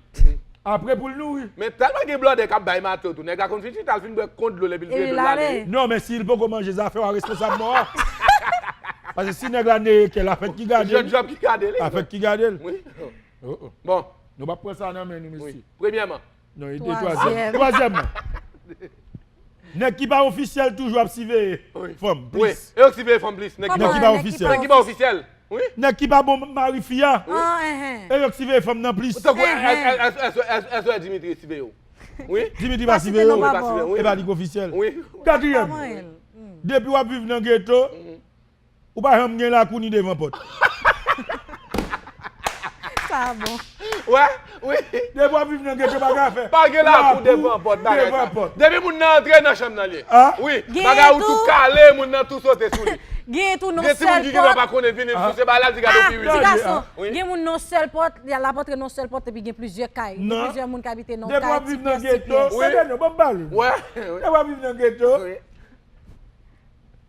Apre pou l nouri. Men tèlman gen blòdè k ap bay mato tou. Nèg la konn fin chita, l fin bwè kont dlo l epi l vire do l ale. Non, men si l poko manje zafè w a, responsab mò a. Paske si nèg la neye kè l, afè ki gade l. Jèn jòb ki gade li. Afè ki gade l. Wi. Oh, oh. Bon. Nou p ap pran sa nan men nou, mesye. Premyèman. Non, e twazyèm. Twazyèmman. Nèg ki pa ofisyèl toujou ap siveye fanm plis. Wi. E yo k siveye fanm plis. Nèg ki pa ofisyèl. Nèg ki pa ofisyèl. Wi. Nèg ki pa bon mari fi a. E yo k siveye fanm nan plis. Tankou S O S Dimitri siveye w. Wi. Dimitri pa siveye w. Wi, pa siveye w, wi. E pa li k ofisyèl. Wi. Katriyèm. Depi w ap viv nan geto, ou pa janm gen lakou ni devan pòt. Sa bon. Wè, wi. Depi w ap viv nan geto, pa gen afè. Pa gen lakou devan pòt, bagay sa. Depi moun nan antre nan chanm nan li ye. Wi, bagay ou tou kale, moun nan tou sote sou li. Gen tou non sèl pòt. Gen timoun ki gen dwa pa konnen vini sou se bagay la, di gade w pi wi. Ti gason, gen moun non sèl pòt, y a l ap antre non sèl pòt epi gen plizyè kay. Gen plizyè moun k abite non kay, ti pyès, ti pyès. Depi w ap viv nan geto, tande non, ban m pale. Wè, wi. Depi w ap viv nan geto,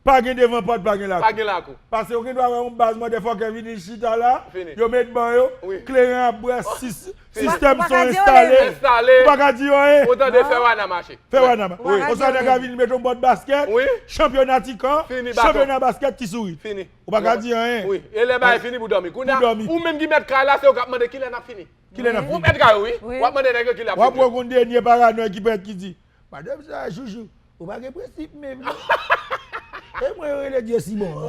pa gen devan pòt, pa gen lakou. Pa gen lakou. Paske ou gen dwa wè yon baz motherfucker vini chita la, yo met ban yo, kleren ap bwè, sistèm son enstale. Enstale. Ou pa ka di anyen. Ou tande fè wana mache. Fè wana mache. Oswa nèg la vin met yon bòt baskèt, chanpyona Tikan, chanpyona baskèt Ti Sourit. Fini. Ou pa ka di anyen. Wi. E lè bagay fini pou dòmi. Kounye a, ou menm ki mèt kay la, se ou k ap mande kilè n ap fini. Kilè n ap fini. Ou mèt kay, wi. W ap mande nèg yo kilè y ap fini. W ap wè yon dènye paranòy ki prèt ki di, madanm sa, chouchou, ou pa gen prensip menm, non. E mwen yo rele Dye Simon an.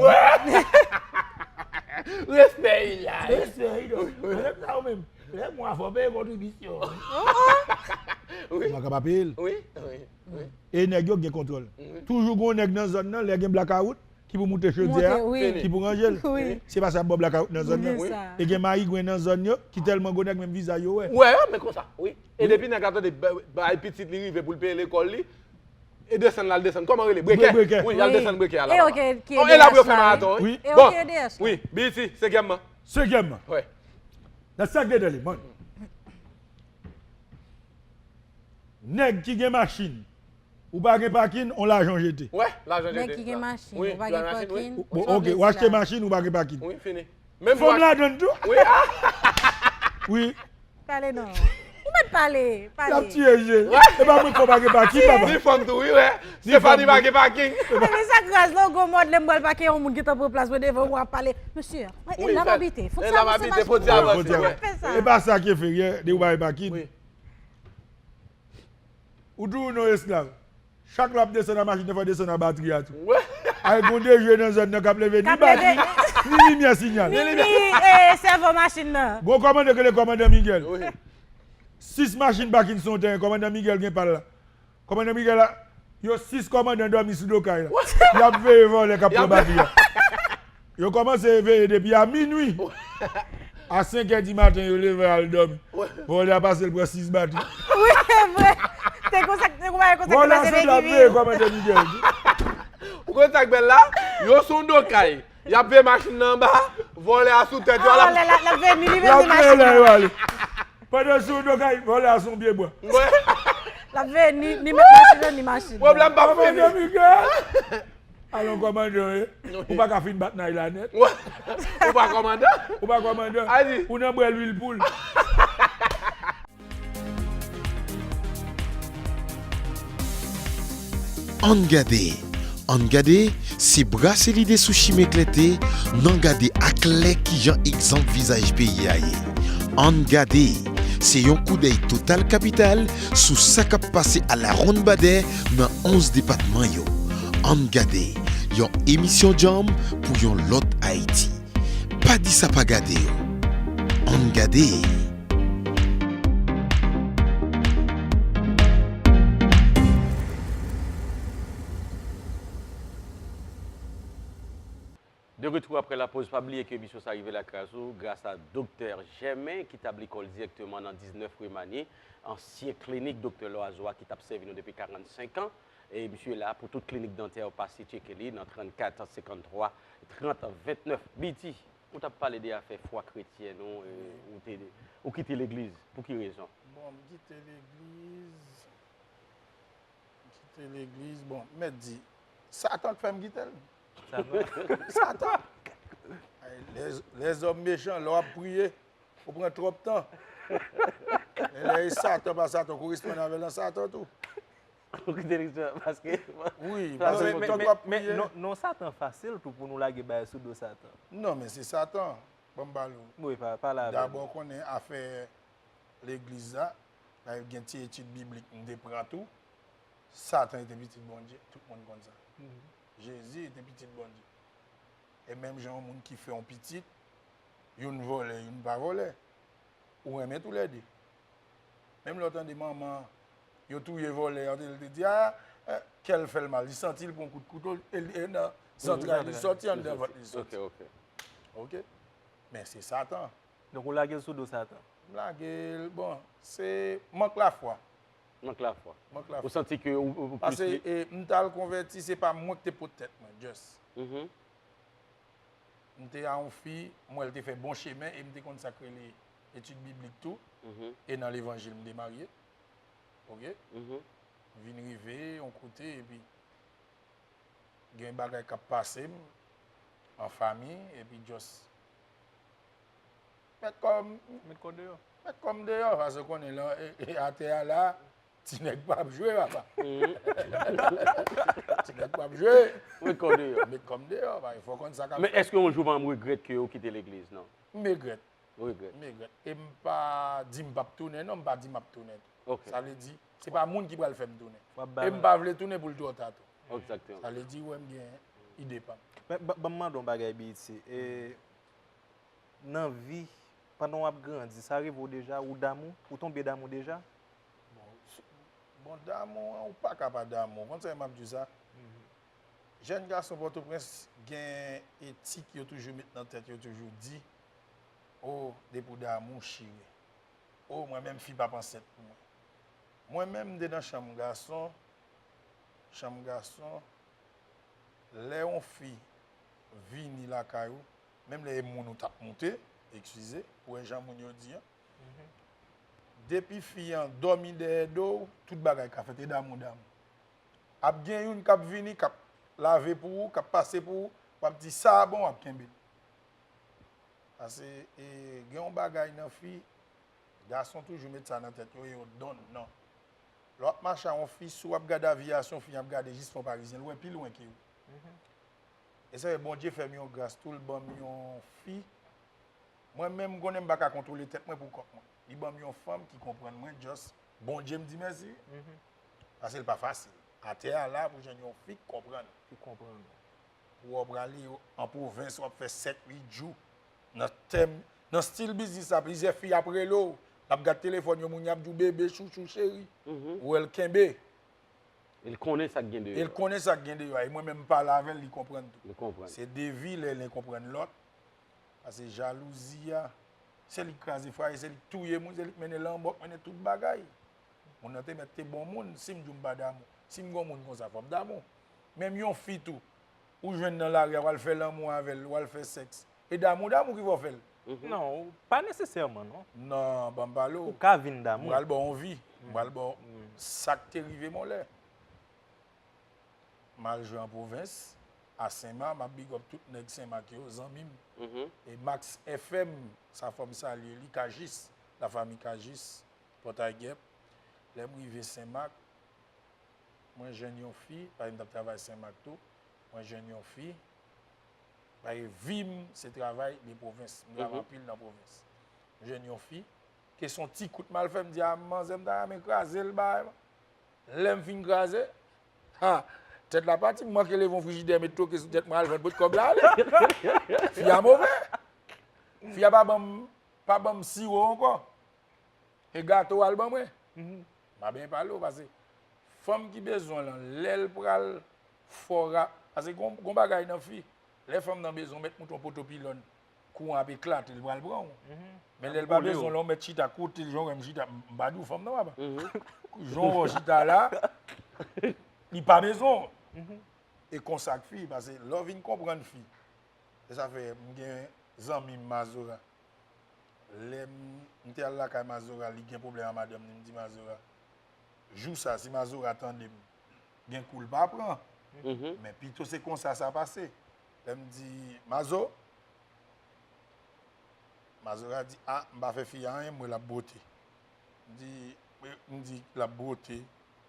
Respè, Ilas. Respè, Ilas. Madanm sa, ou menm. Lè mwa fò peye kontribisyon. Wi. Ou pa ka pa peye l. Wi, wi, wi. E nèg yo gen kontwòl. Toujou gen yon nèg nan zòn nan, lè gen blakawout, ki pou moute chodyè a, ki pou ranje l. Se pa sa ap ba w blakawout nan zòn nan. E gen mayigwen nan zòn yo ki tèlman gwo nèg menm vizaj yo wè. Wè, men konsa, wi. E depi nèg la tande bay pitit li rive pou l peye lekòl li, e desann l al desann. Kòman rele? Breke. Breke. Wi, y al desann breke a la. E la pou yo fè maraton, wi. Bon, wi, B E T, senkyèmman. Senkyèmman. Wè. Nan sa k dedan li, man. Nèg ki gen machin, ou pa gen pakin, on lajan jete. Wè, lajan jete. Nèg ki gen machin, ou pa gen pakin. Bon, ok, ou achte machin, ou pa gen pakin. Wi, fini. Menm fanm ladann tou. Wi. Wi. Pale non. Ou mèt pale, pale. Y ap tiye je. E pa mwen k fè w pa gen pakin, papa. Ni fanm tou, wi, wè. Stefani pa gen pakin. Men sa k raz la, ou gon mòd lè m pral pake yon moun gentan pran plas mwen devan ou ap pale. Mesye, e la m abite. Fòk sa avanse, fòk sa avanse. E pa sa k enferyè, de ou pa gen pakin. Ou tou non esklav. Chak lè w ap desann nan machin nan, fò w desann nan batri a tou. Ay, gon de je nan zòn nan k ap leve, ni batri, ni limyè sinyal. Ni, ni, e, sèvo machin nan. Gon kòmandan ki rele kòmandan Miguel. Sis machin pakin sou yon teren, kòmandan Miguel gen pa l la. Kòmandan Miguel la, yo sis kòmandan dòmi sou do kay la. Y ap veye vòlè k ap pran batri a. Yo kòmanse veye depi a minwi. A senk è di maten, yo leve al dòmi. Vòlè a pase, l pran sis batri. Wi, se vre. Te konsa, te konsa, te konsa. Vòlè a sanble ap veye kòmandan Miguel. Ou konn sa k bèl la? Yo sou do kay. Y ap veye machin nan anba. Vòlè a sou tèt yo. L ap veye, li veye machin nan. Pandan sou do kay, vòlè a sou pye bwa. L ap veye ni, ni mèt machin nan, ni machin nan. Pwoblèm pa fini. Kòmandan Miguel. Alon kòmandan, e. Ou pa ka fin bat nay la nèt. Ou pa kòmandan? Ou pa kòmandan. Ou nan bwè lwil poul. Ann gade. Ann gade, se brase lide sou chimen klète, n an gade aklè kijan egzanp vizaj peyi a ye. Ann gade, se yon koudèy total kapital sou sa k ap pase alawonnbadè nan onz depatman yo. Ann gade, yon emisyon djanm pou yon lòt Ayiti. Pa di sa pa gade yo. Ann gade. De Retwouve apre lapoz. Pa bliye ke emisyon sa rive lakay ou gras a Doktè Jèmen ki tabli kò l dirèkteman nan diznèf rue Magny, ansyen klinik Doktè Loiseau a ki t ap sèvi nou depi karannsenk an. E misye la pou tout klinik dantè, pase tcheke li nan trannkat senkanntwa trant ventnèf. B T, ou t ap pale de afè fwa kretyen ou, e, ou te, ou kite legliz. Pou ki rezon? Bon, m kite legliz. M kite legliz. Bon, mèt di, Satan k fè m kite l. Satan. Satan. Ay, lè, lèzòm mechan, lè w ap priye, ou pran twòp tan. Men lè e Satan pa Satan, ou koresponn avè l nan Satan tou. Ou kite legliz paske... Wi, paske men, men, tan w ap priye. Non, non, Satan fasil tou pou nou lage bagay sou do Satan. Non, men se Satan. Ban m pale w. Wi, pa, pale avè m. Dabò, konnen afè legliz la, la, gen ti etid biblik m te pran tou. Satan ete pitit Bondye, tout moun konn sa. Jezi ete pitit Bondye. E menm jan yon moun ki fè yon pitit, youn vòlè, youn pa vòlè. Ou renmen toulède. Menm lè w tande manman, yo touye vòlè a, li te di, a, eh, kè l fè l mal. Li santi l pran kout kouto, e, e nan zantray li soti, anndan vant li soti. Ok, ok. Ok? Men se Satan. Donk, ou lage l sou do Satan? M lage l, bon, se mank lafwa. Mank lafwa. Mank lafwa. Ou santi ke ou, ou, ou plis... Paske, e, m t al konvèti, se pa mwen ki te pot tèt mwen, just. M te a yon fi, m wè l te fè bon chemen e m te konn sa k rele etid biblik tou. E nan levanjil m te marye. Ok? M vin rive yon kote epi gen bagay k ap pase m an fanmi epi just met kò m, met kò deyò. Met kò m deyò, paske w konnen lan, e, e, atè a la, ti nèg p ap jwe, papa. Ti nèg p ap jwe. Met kò deyò. Met kò m deyò, pa, fò w konn sa k ap fèt. Men èske yon jou w pa janm regrèt ke w kite legliz, non? M regrèt. Ou regrèt? M regrèt. E m pa di m p ap tounen, non, m pa di m ap tounen tou. Ok. Sa vle di, se pa moun ki pral fè m tounen. E m pa vle tounen pou l twò ta tou. Egzakteman. Sa vle di, ou wè m gen ide pa m. Men, ban, ban m mande w yon bagay, B E T. E, nan vi, pandan w ap grandi, sa rive w deja, ou damou? Ou tonbe damou deja? Bon, s-, bon, damou an, ou pa ka pa damou. Konn sa m ap di w sa? Jèn gason Pòtoprens gen etik yo toujou met nan tèt yo, toujou di, o, depi w damou, chire. O, mwen menm, fi p ap ansent pou mwen. Mwen menm, m te nan chanm gason, chanm gason, lè yon fi vini lakay ou, menm lè e moun ou t ap moute, eskize, pou wè jan moun yo di an. Depi fi an dòmi dèyè do w, tout bagay ka fèt, e damou, damou. Ap gen youn k ap vini, k ap lave pou ou, k ap pase pou ou, w ap di, "Sa a bon," w ap kenbe l. Paske, e, gen yon bagay nan fi, gason toujou met sa nan tèt yo, e yo donn, non. Lè w ap mache a yon fi, si w ap gade aviyasyon fi ap gade jis fon parizyen, l wè pi lwen ke ou. E sa fè Bondye fè m yon gras tou, l ban m yon fi. Mwen menm, m konnen m pa ka kontwole tèt mwen pou kont mwen. Li ban m yon fanm ki konprann mwen, just Bondye m di mèsi. Paske l pa fasil. Atè a la pou jwenn yon fi k konprann. Ki konprann. Ou wè w prale an pwovens, w ap fè sèt, uit jou. Nan tèm, nan stil biznis la, plizyè fi ap rele w. L ap gad telefòn yo, moun yo ap di w bebe, chouchou, cheri. Ou wè l kenbe. E l konnen sa k gen deyò. E l konnen sa k gen deyò a. E mwen menm m pale avè l, li konprann tou. Li konprann. Se de vi lè l konprann lòt. Paske jalouzi a, se li k kraze fwaye, se li k touye moun, se li k mennen lanmò, k mennen tout bagay. Moun nan te mèt te bon moun, si m di w m pa damou. Si m gon moun konsa, fò m damou. Menm yon fi tou, ou jwenn nan lari a, w al fè lanmou avè l, w al fè sèks. E damou, damou ki fè w fè l. Non, pa nesesèman, non. Non, ban m pale w. Ou ka vin damou. M pral ba w yon vi. M pral ba w sa k te rive m yon lè. M al jwe an pwovens, a Senmak, m ap big up tout nèg Senmak yo, zanmi m. E Max F M, sa fò m salye li, Kajis, lafanmi Kajis, Pòtay Gèp. Lè m rive Senmak, mwen jwenn yon fi, paske m t ap travay Senmak tou, mwen jwenn yon fi, paske vi m se travay de pwovens, m travay anpil nan pwovens. M jwenn yon fi, kesyon ti kout m al fè, m di, "A, manzè, m ta renmen kraze l, bay." Lè m fin kraze, ha, tèt la pati, m manke leve yon frijidè, met twoke sou tèt mwen, al vann, pot kòb la ale. Fi a move. Fi a pa ban m, pa ban m siwo ankò. E gato al ban mwen. M pa byen pale w, paske fanm ki bezwen w lan, lè l pral fè w ra-, paske gon, gon bagay nan fi, Lè fanm nan bezwen w mèt moute yon poto pilòn, kouran ap eklate, li pral pran w. Men lè l pa bezwen w la, w mèt chita kote l, jan w wè m chita, m pa di w fanm nan, papa. Jan w wè w chita la, li pa bezwen w. E konsa k fi, paske lè w vin konprann fi, e sa fè m gen zanmi m Mazora. Lè m, m te al lakay Mazora, li gen pwoblèm ak madanm li, m di Mazora, jou sa, si Mazora tande m, gen kou l pa pran. Men pito se konsa sa pase. Lè m di, Mazo, Mazora di, a, m pa fè fi a anyen, m wè l ap bwote. M di, m di, l ap bwote.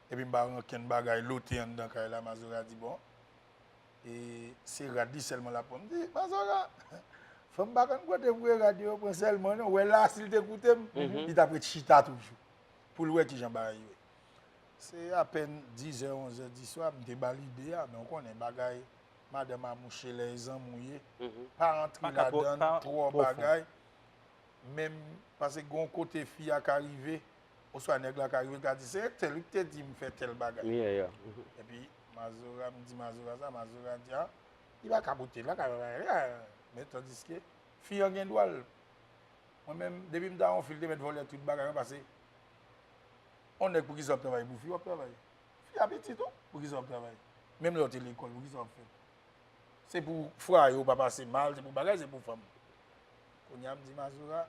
Epi m pa rankenn bagay lote anndan kay la, Mazora di, bon, e se rad li sèlman l ap pran. M di, Mazora, fanm pa konn kote pou e rad yo pran sèlman, non. Wè la, si l te koute m, li t ap ret chita toujou. Pou l wè kijan bagay yo ye. Se apèn dizè, onzè di swa, m te ba l ide a, men w konnen bagay, madanm a mouche lè e zanmi w ye, pa antre ladan l twò bagay, menm paske gon kote fi a ka rive, oswa nèg la ka rive, l ka di, se tèl wi ki te di m fè tèl bagay. Epi, Mazora, m di Mazora sa, Mazora di, a, li pa ka pote l, la ka, men tandiske, fi an gen dwa l. Mwen menm, depi m ta yon fi, l te mèt vòlè tout bagay mwen, paske yon nèg, poukisa w ap travay pou fi, w ap travay. Fi a pitit ou, poukisa w ap travay. Menm lè w te lekòl, poukisa w ap fè l. Se pou fwaye w pa pase mal, se pou bagay, se pou fanm. Kounye a m di Mazora,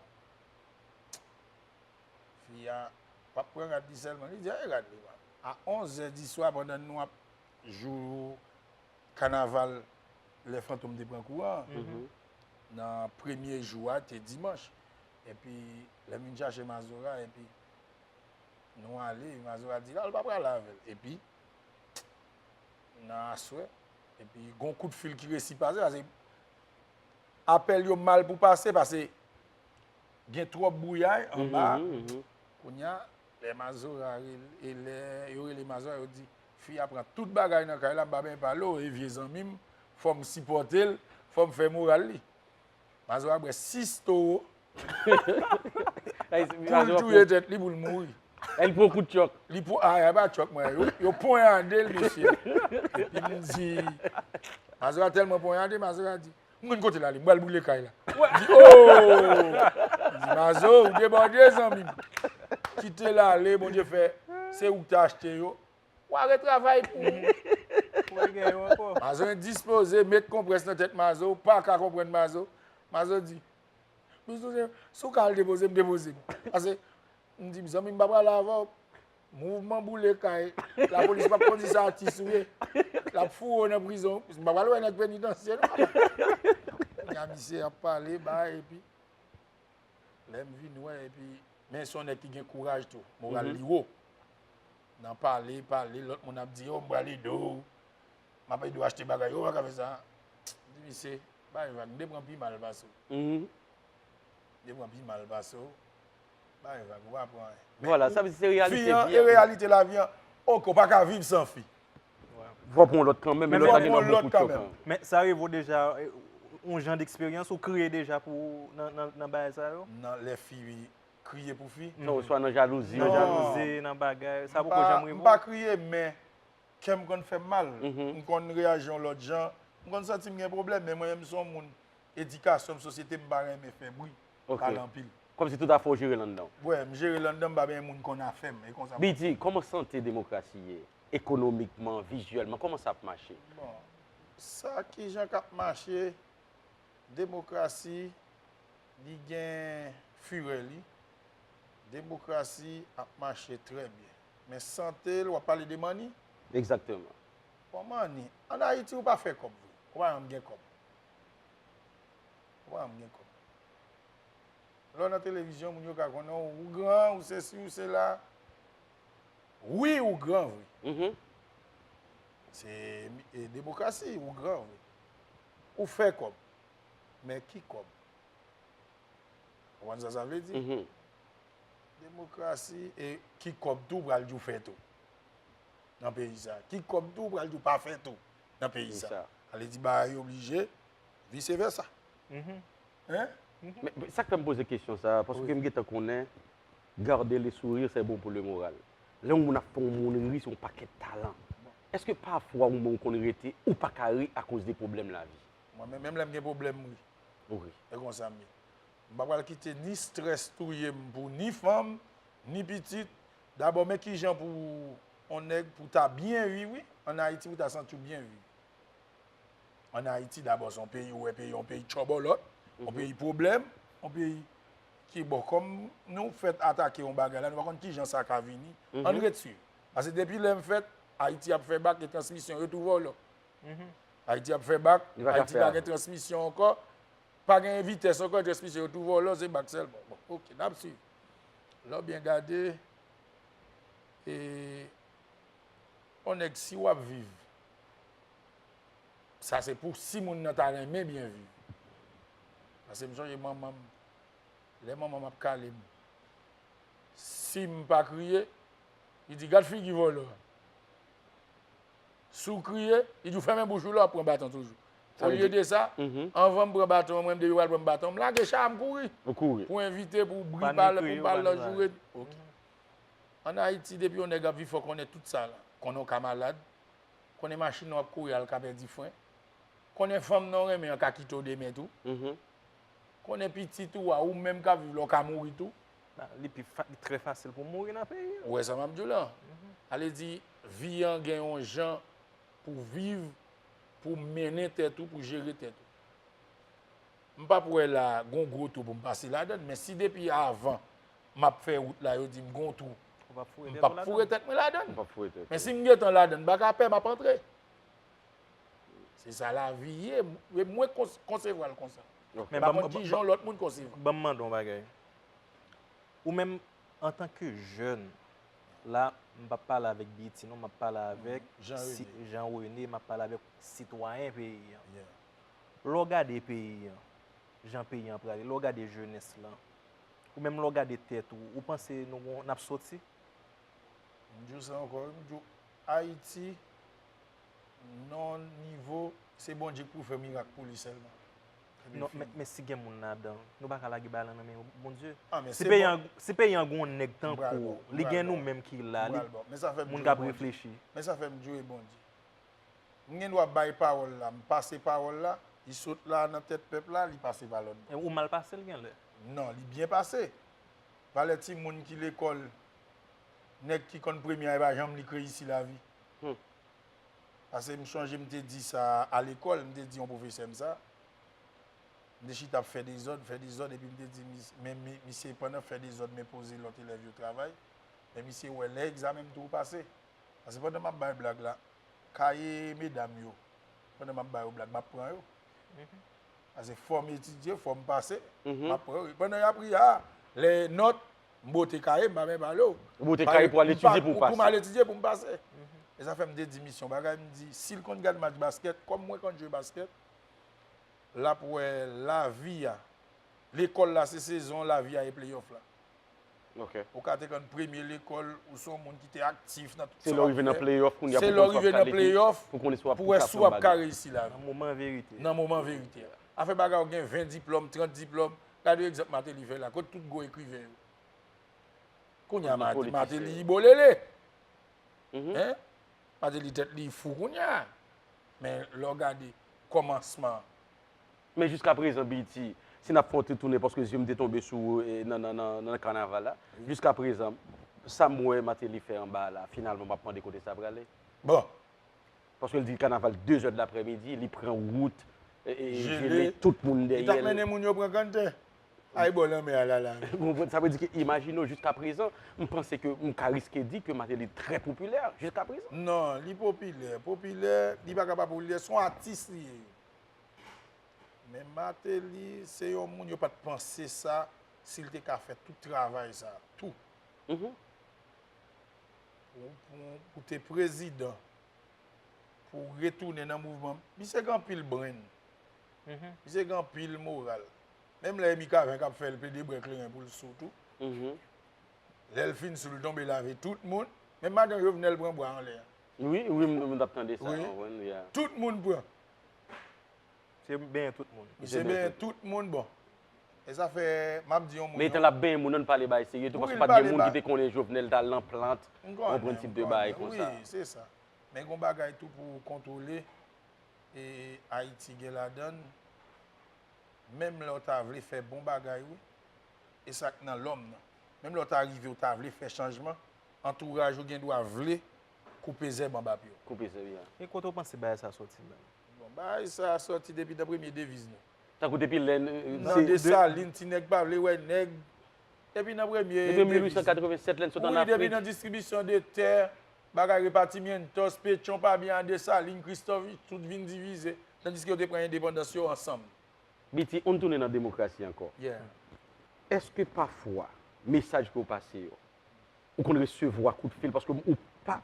fi a p ap pran rad li sèlman, li di, a, e rad li, a onzè di swa, pandan nou ap jou kanaval, lè Fantom te pran kouran, nan premye jou a, te dimanch. Epi, lè m vin chache Mazora, epi nou ale, Mazora di, la, l pa prale avè l. Epi, nan aswè, epi, gon kout fil ki resi pase, paske apèl yo mal pou pase, paske gen twòp bouyay anba. Kounye a, lè Mazora rele, e lè yo rele Mazora, yo di, fi a pran tout bagay nan kay la, m pa benyen pale w, e vye zanmi m, fò m sipòte l, fò m fè moral li. Mazora bwè sis towo. Pou l touye tèt li, pou l mouri. Li pran kout chòk. Li pran, a, a pa chòk, mwen. Yo, yo ponyade l, mesye. Epi m di, Mazora tèlman ponyade, Mazora di, m konn kote l ale, m pral boule kay la. M di, o! M di, Mazo, ou debòde, zanmi m. Kite l ale, Bondye fè, se ou ki te achte yo. W a retravay pou ou. Pou w gen yo ankò. Mazo endispoze, met konprès nan tèt Mazo, ou pa ka konprann Mazo. Mazo di, "Bizou, si w ka al depoze m, depoze m." Paske, m di, "Zanmi m, m pa prale avè w. Mouvman boule kay, lapolis p ap kondi sa atis ou ye. L ap foure w nan prizon. M pa pral wè nèg penitansye, non, papa." Kounye a, misye ap pale, bay, epi Lè m vin wè, epi, men se yon nèg ki gen kouraj tou, moral li wo. Nan pale, pale, lòt moun ap di, "O, m pral ede w, m ap ede w achte bagay, o, w pa ka fè sa." M di, "Misye, bay vag, m te pran pi mal pase w." M te pran pi mal pase w, bay vag, ou pa pran anyen. Men vwala, sa vle di se reyalite vi an. Fi an, e reyalite lavi an. Oke, ou pa ka viv san fi. Fò pran lòt kanmenm, men lòt la gen yon bon kout kanmenm. Men sa rive w deja, eh, yon jan de eksperyans ou kriye deja pou nan, nan, nan bagay sa yo? Nan lè fi kriye pou fi? Non, oswa nan jalouzi. Nan jalouzi, nan bagay, sa poko janm rive w? M pa kriye, men kè m konn fè m mal. M konn reyaji yon lòt jan. M konn santi m gen pwoblèm, men mwen menm m se yon moun, edikasyon m, sosyete m pa renmen fè bri, pale anpil. Kòmsi tout afè w jere l anndan w. Wè, m jere l anndan, m pa benyen moun konn afè m, e konsa. B D, kòman sante demokrasi ye? Ekonomikman, vizyèlman, kòman sa ap mache? Bon, sa kijan k ap mache, demokrasi, li gen firè li. Demokrasi ap mache trè byen. Men sante l, w ap pale de manni? Egzakteman. Bon, manni, ann Ayiti, ou pa fè kòb vre. Ou pa janm gen kòb. Ou pa janm gen kòb. Lè w nan televizyon, moun yo ka konnen w, ou gran, ou sesi, ou sela. Wi, ou gran vre. Se, e, demokrasi, ou gran vre. Ou fè kòb. Men ki kòb? Ou konprann sa sa vle di? Demokrasi, e ki kòb tou pral di w fè tou nan peyi sa? Ki kòb tou pral di w pa fè tou nan peyi sa? Sa vle di bagay yo oblije vise vèsa. Hein? Men, men sa k fè m poze kesyon sa, paske m gentan konnen, garder le sourire, c'est bon pour le moral. Lè yon moun ap fè yon moun ri, se yon pakèt talan. Èske pafwa ou menm ou konn rete, ou pa ka ri akoz de pwoblèm lavi? Mwen menm, menm lè m gen pwoblèm, m ri. Ou ri. E konsa m ye. M pa pral kite ni strès touye m pou ni fanm, ni pitit. Dabò, men kijan pou yon nèg pou ta byen viv, wi, ann Ayiti, pou ta santi w byen viv. Ann Ayiti, dabò, se yon peyi, ou wè, peyi, yon peyi tchòbòlòt, yon peyi pwoblèm, yon peyi ki, bon, kòm nou fèt atake yon bagay la, nou pa konn kijan sa ka vini. Ann ret swiv. Paske depi lè m fèt, Ayiti ap fè bak e transmisyon yo tou vòlò. Ayiti ap fè bak, Ayiti pa gen transmisyon ankò, pa gen vitès ankò, transmisyon yo tou vòlò, se bak sèlman. Bon, oke, n ap swiv. Lè w byen gade, e, yon nèg, si w ap viv, sa se pou si moun nan ta renmen byen viv. Paske m sonje manman m, lè manman m ap kale m, si m pa kriye, li di, "Gad figi vòlò a." Si w kriye, li di w, "Fèmen bouch ou la, w ap pran baton toujou." Olye de sa, anvan m pran baton an, mwen, m depi pral pran baton, m lage cha a, m kouri. Ou kouri. Pou envite, pou bri pa, pou m pa lòt joure. Oke. Ann Ayiti, depi yon nèg ap viv, fò konnen tout sa la. Konnen w ka malad, konnen machin nan w ap kouri a l ka pèdi fren, konnen fanm nan w renmen an ka kite w demen tou, konnen pitit ou a, ou menm k ap viv la, w ka mouri tou. Li pi fa-, li trè fasil pou mouri nan peyi a. Ou wè sa m ap di w la? Ale di, vi an gen yon jan pou viv, pou mennen tèt ou, pou jere tèt ou. M p ap wè la, gon gwo twou pou m pase ladann, men si depi avan m ap fè wout la, yo di m gon twou, m p ap foure tèt mwen ladann. Men si m gentan ladann, m pa ka pè, m ap antre. Se sa lavi ye, m, mwen kons-, konsevwa l konsa. M pa konn kijan lòt moun konsevwa. Ban m mande w yon bagay. Ou menm, antanke jèn, la, m p ap pale avèk B E T non, m ap pale avèk Jean René, m ap pale avèk sitwayen peyi an. Lè w gade peyi an, jan peyi an prale, lè w gade jenès lan, ou menm lè w gade tèt ou, ou panse nou gon, n ap soti? M di w sa ankò, m di w, Ayiti, nan yon nivo, se Bondye k pou fè mirak pou li sèlman. Non, men, men si gen moun ladan, nou pa ka lage bagay lan nan men Bondye. Si peyi an, si peyi an gon nèg tankou w, li gen nou menm ki la, li, moun k ap reflechi. Men sa fè m di w e Bondye. M gen dwa bay pawòl la, m pase pawòl la, li sot la nan tèt pèp la, li pase pa lòt bò. E ou mal pase l genlè? Non, li byen pase. Valè timoun ki lekòl, nèg ki konn premye a, e pa janm li kreye isi lavi. Paske m sonje m te di sa alekòl, m te di yon pwofesè m sa. M te chita ap fè dezòd, fè dezòd, epi m te di, mis-, men, men, misye, pandan fè dezòd, men poze lòt elèv yo travay, men misye wè lè egzamen m tou pase. Paske pandan m ap bay blag la, kaye medam yo, pandan m ap ba yo blag, m ap pran yo. Paske fò m etidye, fò m pase, m ap pran yo. Pandan y ap ri a, lè nòt, m bote kaye, m pa menm pale w. Ou bote kaye pou al etidye pou w pase. Pou m al etidye pou m pase. E sa fè m te di misye yon bagay, m di, si l konn gad match baskèt, kòm mwen konn jwe baskèt, l ap wè lavi a. Lekòl la se sezon lavi a e playoff la. Ou ka te konn premye lekòl, ou se yon moun ki te aktif nan tout sa w ap fè. Se lè w rive nan playoff, kounye a pou w konn si w ap ka reyisi lavi. Nan moman verite. Nan moman verite a. Afè bagay ou gen ven diplòm, trant diplòm. Gade egzanp Martelly fè la, kote tout gwo ekriven yo? Kounye a Martelly, Martelly ibolele. Hein? Martelly tèt li fou kounye a. Men lè w gade kòmansman. Men jiskaprezan, B E T, si n ap fè yon ti tounen, paske zye m te tonbe sou ou, e, nan, nan, nan, nan kanaval la. Jiskaprezan, sa m wè Martelly fè anba a la, finalman, m ap mande kote sa prale. Bon. Paske l di kanaval de zè d laprèmidi, li pran wout, e, e, jele, tout moun dèyè l. Li t ap mennen moun yo pran kanntè. Ay bò lanmè a la la. Ou konprann? Sa vle di ke, imajine w, jiskaprezan, m panse ke m ka riske di ke Martelly trè popilè, jiskaprezan. Non, li popilè. Popilè, li pa ka pa popilè, se yon atis li ye. Men Martelly, se yon moun yo pa t panse sa, si l te ka fè tout travay sa, tou. Pou, pou, pou te prezidan, pou w retounen nan mouvman. Misye gen anpil brenn. Misye gen anpil moral. Menm lè Emi Kaven k ap fè l plede bwè kleren pou l sou tou. Lè l fin sou, l tonbe lave tout moun. Menm madan Jovenel pran bwa anlè a. Wi, wi, m, m t ap tande sa. Wi. Tout moun pran. Misye benyen tout moun. Misye benyen tout moun, bon. E sa fè, m ap di yon moun. Men etan l ap benyen moun nan, l pale bagay serye tou, paske pa t gen moun ki te konnen Jovenel t al nan plant, yon grenn tip de bagay konsa. Wi, se sa. Men gon bagay tou pou w kontwole. e Ayiti gen ladan l, menm lè w ta vle fè bon bagay, wi, e sa k nan lòm nan. Menm lè w ta rive, w ta vle fè chanjman, antouraj ou gen dwa vle koupe zèb anba pye w. Koupe zèb, ya. E kote w panse bagay sa sòti menm? Bon, bagay sa sòti depi nan premye deviz nou. Tankou depi lè n- Nan Desalin, ti nèg pa vle wè nèg. Depi nan premye Depi mil wi san katreven sèt, lè n sot ann Wi, depi Afrik. Nan distribisyon de tè, bagay repatrimentos, Petyon pa byen a Desalin, Kristòf, tout vin divize. Tandiske yo te pran endepandans yo ansanm. Biti, ann tounen nan demokrasi ankò. Yeah. Èske pafwa, mesaj ke w pase yo, ou konn resevwa kout fil paske ou pa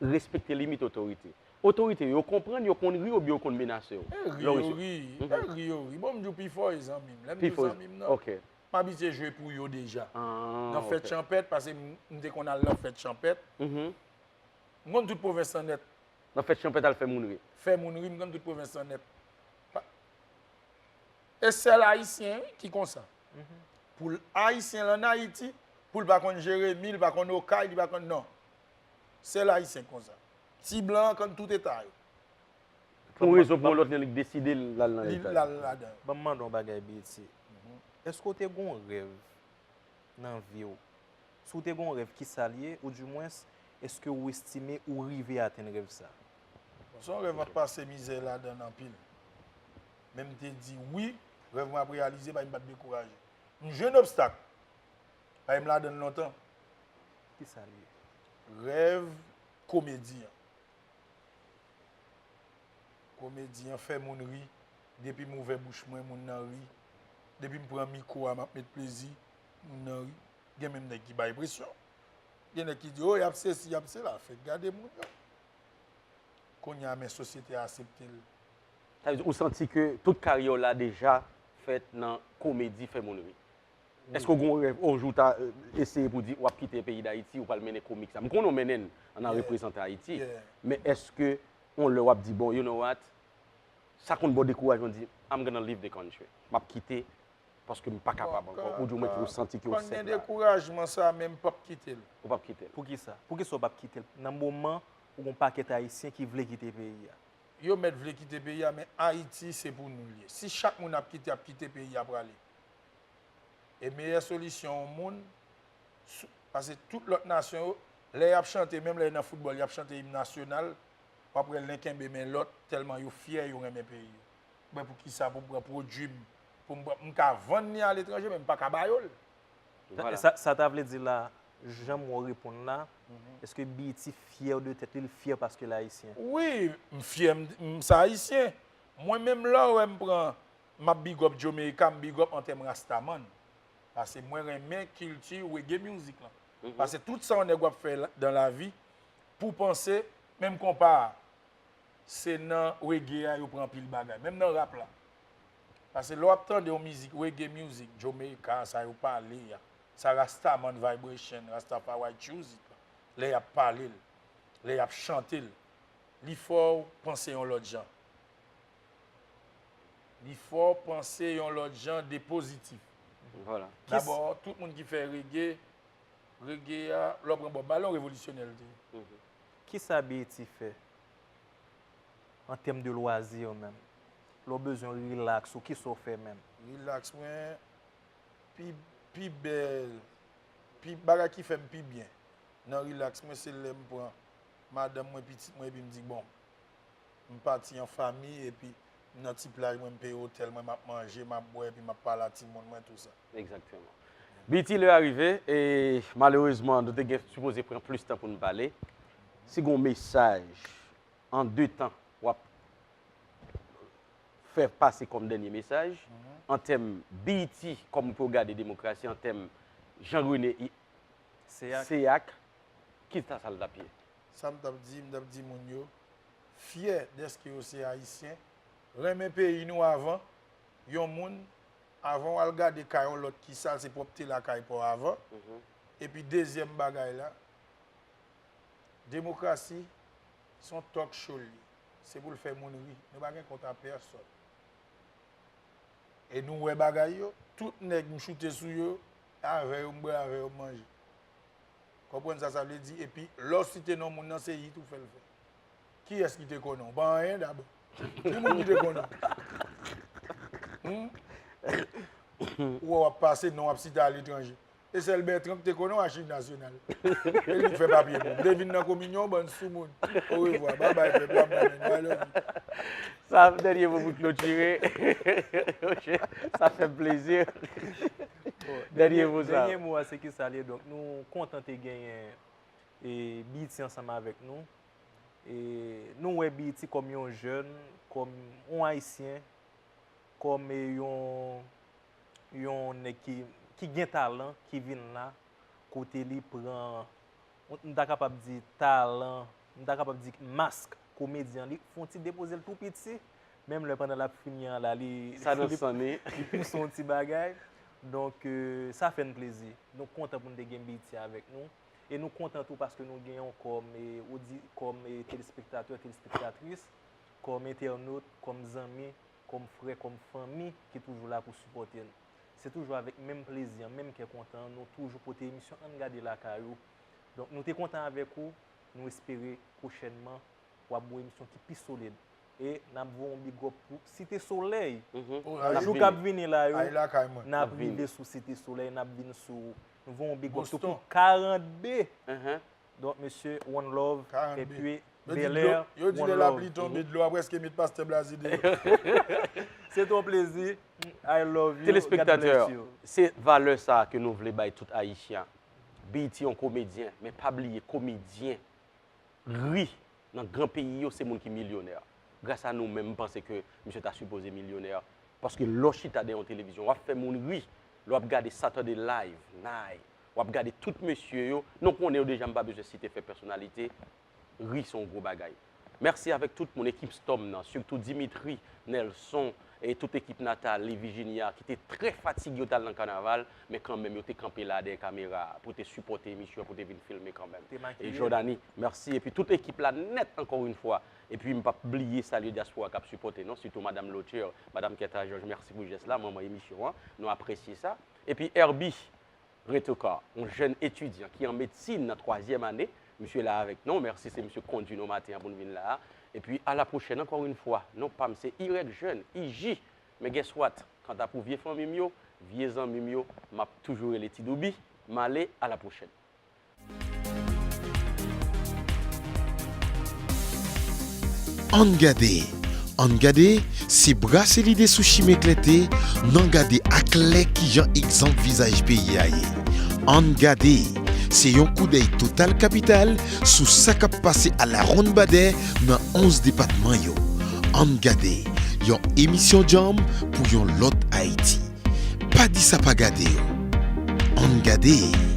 respekte limit otorite? Otorite yo konprann, yo konn ri oubyen yo konn menase w? E ri Lè w yo rese- ri, e ri yo ri. Bon, m di w pifò e zanmi m. Lè m di Pifò w e- zanmi m nan, Ok. M abitye jwe pou yo deja. Ah, Nan fèt ok. Chanpèt, paske m m te konn al nan fèt Chanpèt. Mhm. M konn tout pwovens lan nèt. Nan fèt Chanpèt al fè moun ri. Fè moun ri, m konn tout pwovens lan nèt. Pa- E sèl Ayisyen wi, ki konsa. Pou l Ayisyen l ann Ayiti, pou l pa konn Jeremi, li pa konn Okay, li pa konn non. Sèl Ayisyen k konsa. Ti blan an konn tout eta yo. Pou yon rezon pou yon lòt, li deside l al nan Li eta. L al ladan. Ban m mande yon bagay, Biti. Èske w te gen yon rèv nan vi w? Si w te gen yon rèv, kisa l ye? Oudimwens, èske w estime ou rive atenn rèv sa? Se yon rèv m ap pase mizè ladan l anpil. Men m te di wi, rèv mwen ap reyalize, bay m pa t dekouraje. M jwenn obstak. Bay m ladan l lontan. Kisa l ye? Rèv komedyen. Komedyen fè moun ri. Depi m ouvè bouch mwen, moun nan ri. Depi m pran mikwo a, m ap met plezi, moun nan ri. Gen menm nèg ki bay presyon. Gen nèg ki di, o, y ap sesi, y ap sela. Fèk gade moun yo. Kounye a, men sosyete a aksepte l. Sa vle di, ou santi ke tout karyè w la deja fèt nan komedi fè moun ri? Èske w gen yon rèv, yon jou w ta euh, eseye pou di w ap kite peyi Dayiti, ou pral mennen komik sa? M konnen w mennen l, ann al Yeah. Reprezante Ayiti. Yeah. Men èske yon lè w ap di, bon, you know what? Sa konn ba w dekourajman, di, I'm gonna leave the country. M ap kite paske m pa kapab ankò. Ou di w mwen ki ou santi ke w Konn gen sèk la. Dekourajman sa, men m p ap kite l. Ou p ap kite l. Poukisa? Poukisa w p ap kite l? Nan moman ou gen yon pakèt Ayisyen ki vle kite peyi a. Yo mèt vle kite peyi a, men Ayiti se pou nou l ye. Si chak moun ap kite, ap kite peyi a prale. E meyè solisyon yon moun, sou- paske tout lòt nasyon yo, lè y ap chante, menm lè y nan foutbòl, y ap chante im nasyonal, w ap wè l len kenbe men lòt, tèlman yo fyè, yo renmen peyi yo. Mwen poukisa pou m pran pwodui m, pou m pran, m ka vann li aletranje, men m pa ka ba yo l. Vwala. Sa, sa ta vle di la, jan m wè w reponn la, èske Biti fyè de tèt li, l fyè paske l ayisyen? Wi, m fyè, m, m sa ayisyen. Mwen menm lè w wè m pran, m ap big up Jamaica, m big up an tèm Rastaman. Paske mwen renmen kilti reggae music lan. Paske tout sa yon nèg w ap fè la- dan lavi, pou w panse, menm konpa a, se nan reggae a yo pran anpil bagay. Menm nan rap la. Paske lè w ap tande yon mizik, reggae music, Jamaica, sa yo pale a, sa Rastaman Vibration, Rastafari Choose It la, lè y ap pale l, lè y ap chante l, li fè w panse yon lòt jan. Li fè w panse yon lòt jan de pozitif. Vwala. Dabò, tout moun ki fè reggae, reggae a, lè w pran Bob Marley, yon revolisyonè l te ye. Kisa Biti fè an tèm de lwazi menm? Lè w bezwen rilaks ou, kisa w fè menm? Rilaks mwen, pi, pi bèl, pi, bagay ki fè m pi byen nan rilaks mwen, se lè m pran madanm mwen, pitit mwen, epi m di, bon, m pati an fanmi, epi m nan ti plaj mwen, m peye otèl mwen, m ap manje, m ap bwè, epi m ap pale a timoun mwen, tou sa. Egzakteman. Biti, lè a rive, e malerezman, nou te gen sipoze pran plis tan pou n pale. Si gen yon mesaj an de tan w ap fè pase kòm dènye mesaj, an tèm Biti, kòm pou w gade demokrasi, an tèm Jean René i- Seyak. Seyak, ki ta sa l t ap ye? Sa m t ap di, m t ap di moun yo, fyè dèske yo se ayisyen, renmen peyi nou avan, yon moun, avan w al gade kay yon lòt ki sal, se pwòpte lakay pa w avan. Epi dezyèm bagay la, demokrasi, se yon talk show l ye. Se pou l fè moun ri. Nou pa gen kont a pèsòn. E nou wè bagay yo, tout nèg m choute sou yo, avè yo m bwè, avè yo m manje. Konprann sa sa vle di? Epi, lè w site non moun nan, se hit ou fè l fè. Kiyès ki te konnen w? Pa anyen dabò. Ki moun ki te konnen? Hmm? Ou wè w ap pase, non w ap site aletranje. E sèl Bètran ki te konnen w Achiv Nasyonal. E li k fè papye pou m. M te vin nan kominyon, bann soumoun. Orevwa, babay, pèp la, m renmen nou, I love you. Sa, dènye mo pou klotire. Sa fè m plezi. Dènye mo sa. Dènye mo a, se ki sa l ye? Donk, nou kontan te genyen e, B E T ansanm avèk nou. E, nou wè B E T kòm yon jèn, kòm yon Ayisyen, kòm e, yon, yon nèg ki, ki gen talan, ki vin la, kote li pran, m ta kapab di talan, m ta kapab di mask komedyen, li fè yon ti depoze l tou piti, menm lè pandan l ap fini an la, li, Sa nan li, san li. li pouse yon ti bagay. Donk, e, sa fè n plezi. Nou kontan pou n te gen B E T avèk nou. E nou kontan tou paske nou gen yon kòm, e, odi, kòm e, telespektatè, telespektatris, kòm entènot, kòm zanmi, kòm frè, kòm fanmi ki toujou la pou sipòte n. Se toujou avèk menm plezi an, menm kè kontan, nou toujou pote emisyon Ann Gade Lakay ou. Donk, nou te kontan avèk ou, nou espere pwochènman w ap gen yon emisyon ki pi solid. E n ap voye yon big up pou Site Solèy. Mhm. Oh, Nan ay, jou k ap vini la yo, ay lakay mwen. N ap N ap vini. rive sou Site Solèy, n ap vin sou, nou voye yon big up tou Boston. Pou karant B. Mhm. Donk, mesye, one love. Karant B. Epi, Yo di Bèlè, dlo, yo di one lè love. lapli tonbe, dlo a prèske met pastè Blaze deyò. Se te yon plezi. I love you. God Telespektatè, bless you. Se valè sa ke nou vle bay tout Ayisyen. B E T yon komedyen, men pa bliye komedyen ri nan gran peyi yo, se moun ki milyonè. Gras a nou menm, m panse ke misye ta sipoze milyonè. Paske lè w chita dèyè yon televizyon, w ap fè moun ri. Lè w ap gade Saturday Live Night, w ap gade tout mesye yo, nou konnen yo deja, m pa bezwen site, fè pèsonalite, ri se yon gwo bagay. Mèsi avèk tout moun, ekip Storm nan, sitou Dimitri, Nelson, e tout ekip Nathalie, Virginia, ki te trè fatige, yo t al nan kanaval, men kanmenm yo te kanpe la dèyè kamera a pou te sipòte emisyon an, pou te vin filme kanmenm. Te makiye. E Jordany, mèsi. Epi tout ekip la nèt, ankò yon fwa. Epi m p ap bliye salye dyaspora k ap sipòte nou, sitou Madanm Lotier, Madanm Kèta Jòj, mèsi pou jès la, manman emisyon an, nou apresye sa. Epi Herbie Retoka, yon jèn etidyan ki an medsin nan twazyèm ane, misye la avèk nou, mèsi, se misye k kondui nou maten an pou n vin la a. Epi a la pwochèn, ankò yon fwa, non pa m se Irèk Jèn, I J, men guess what? Kanta pou vye fanmi m yo, vye zanmi m yo, m ap toujou rele Ti Doubi, m ale, a la pwochèn. Ann gade, ann gade, se brase lide sou chimen klète, n an gade aklè kijan egzanp vizaj peyi a ye. Ann gade, se yon koudèy total kapital sou sa k ap pase alawonnbadè nan onz depatman yo. Ann gade, yon emisyon djanm pou yon lòt Ayiti. Pa di sa pa gade w. Ann gade.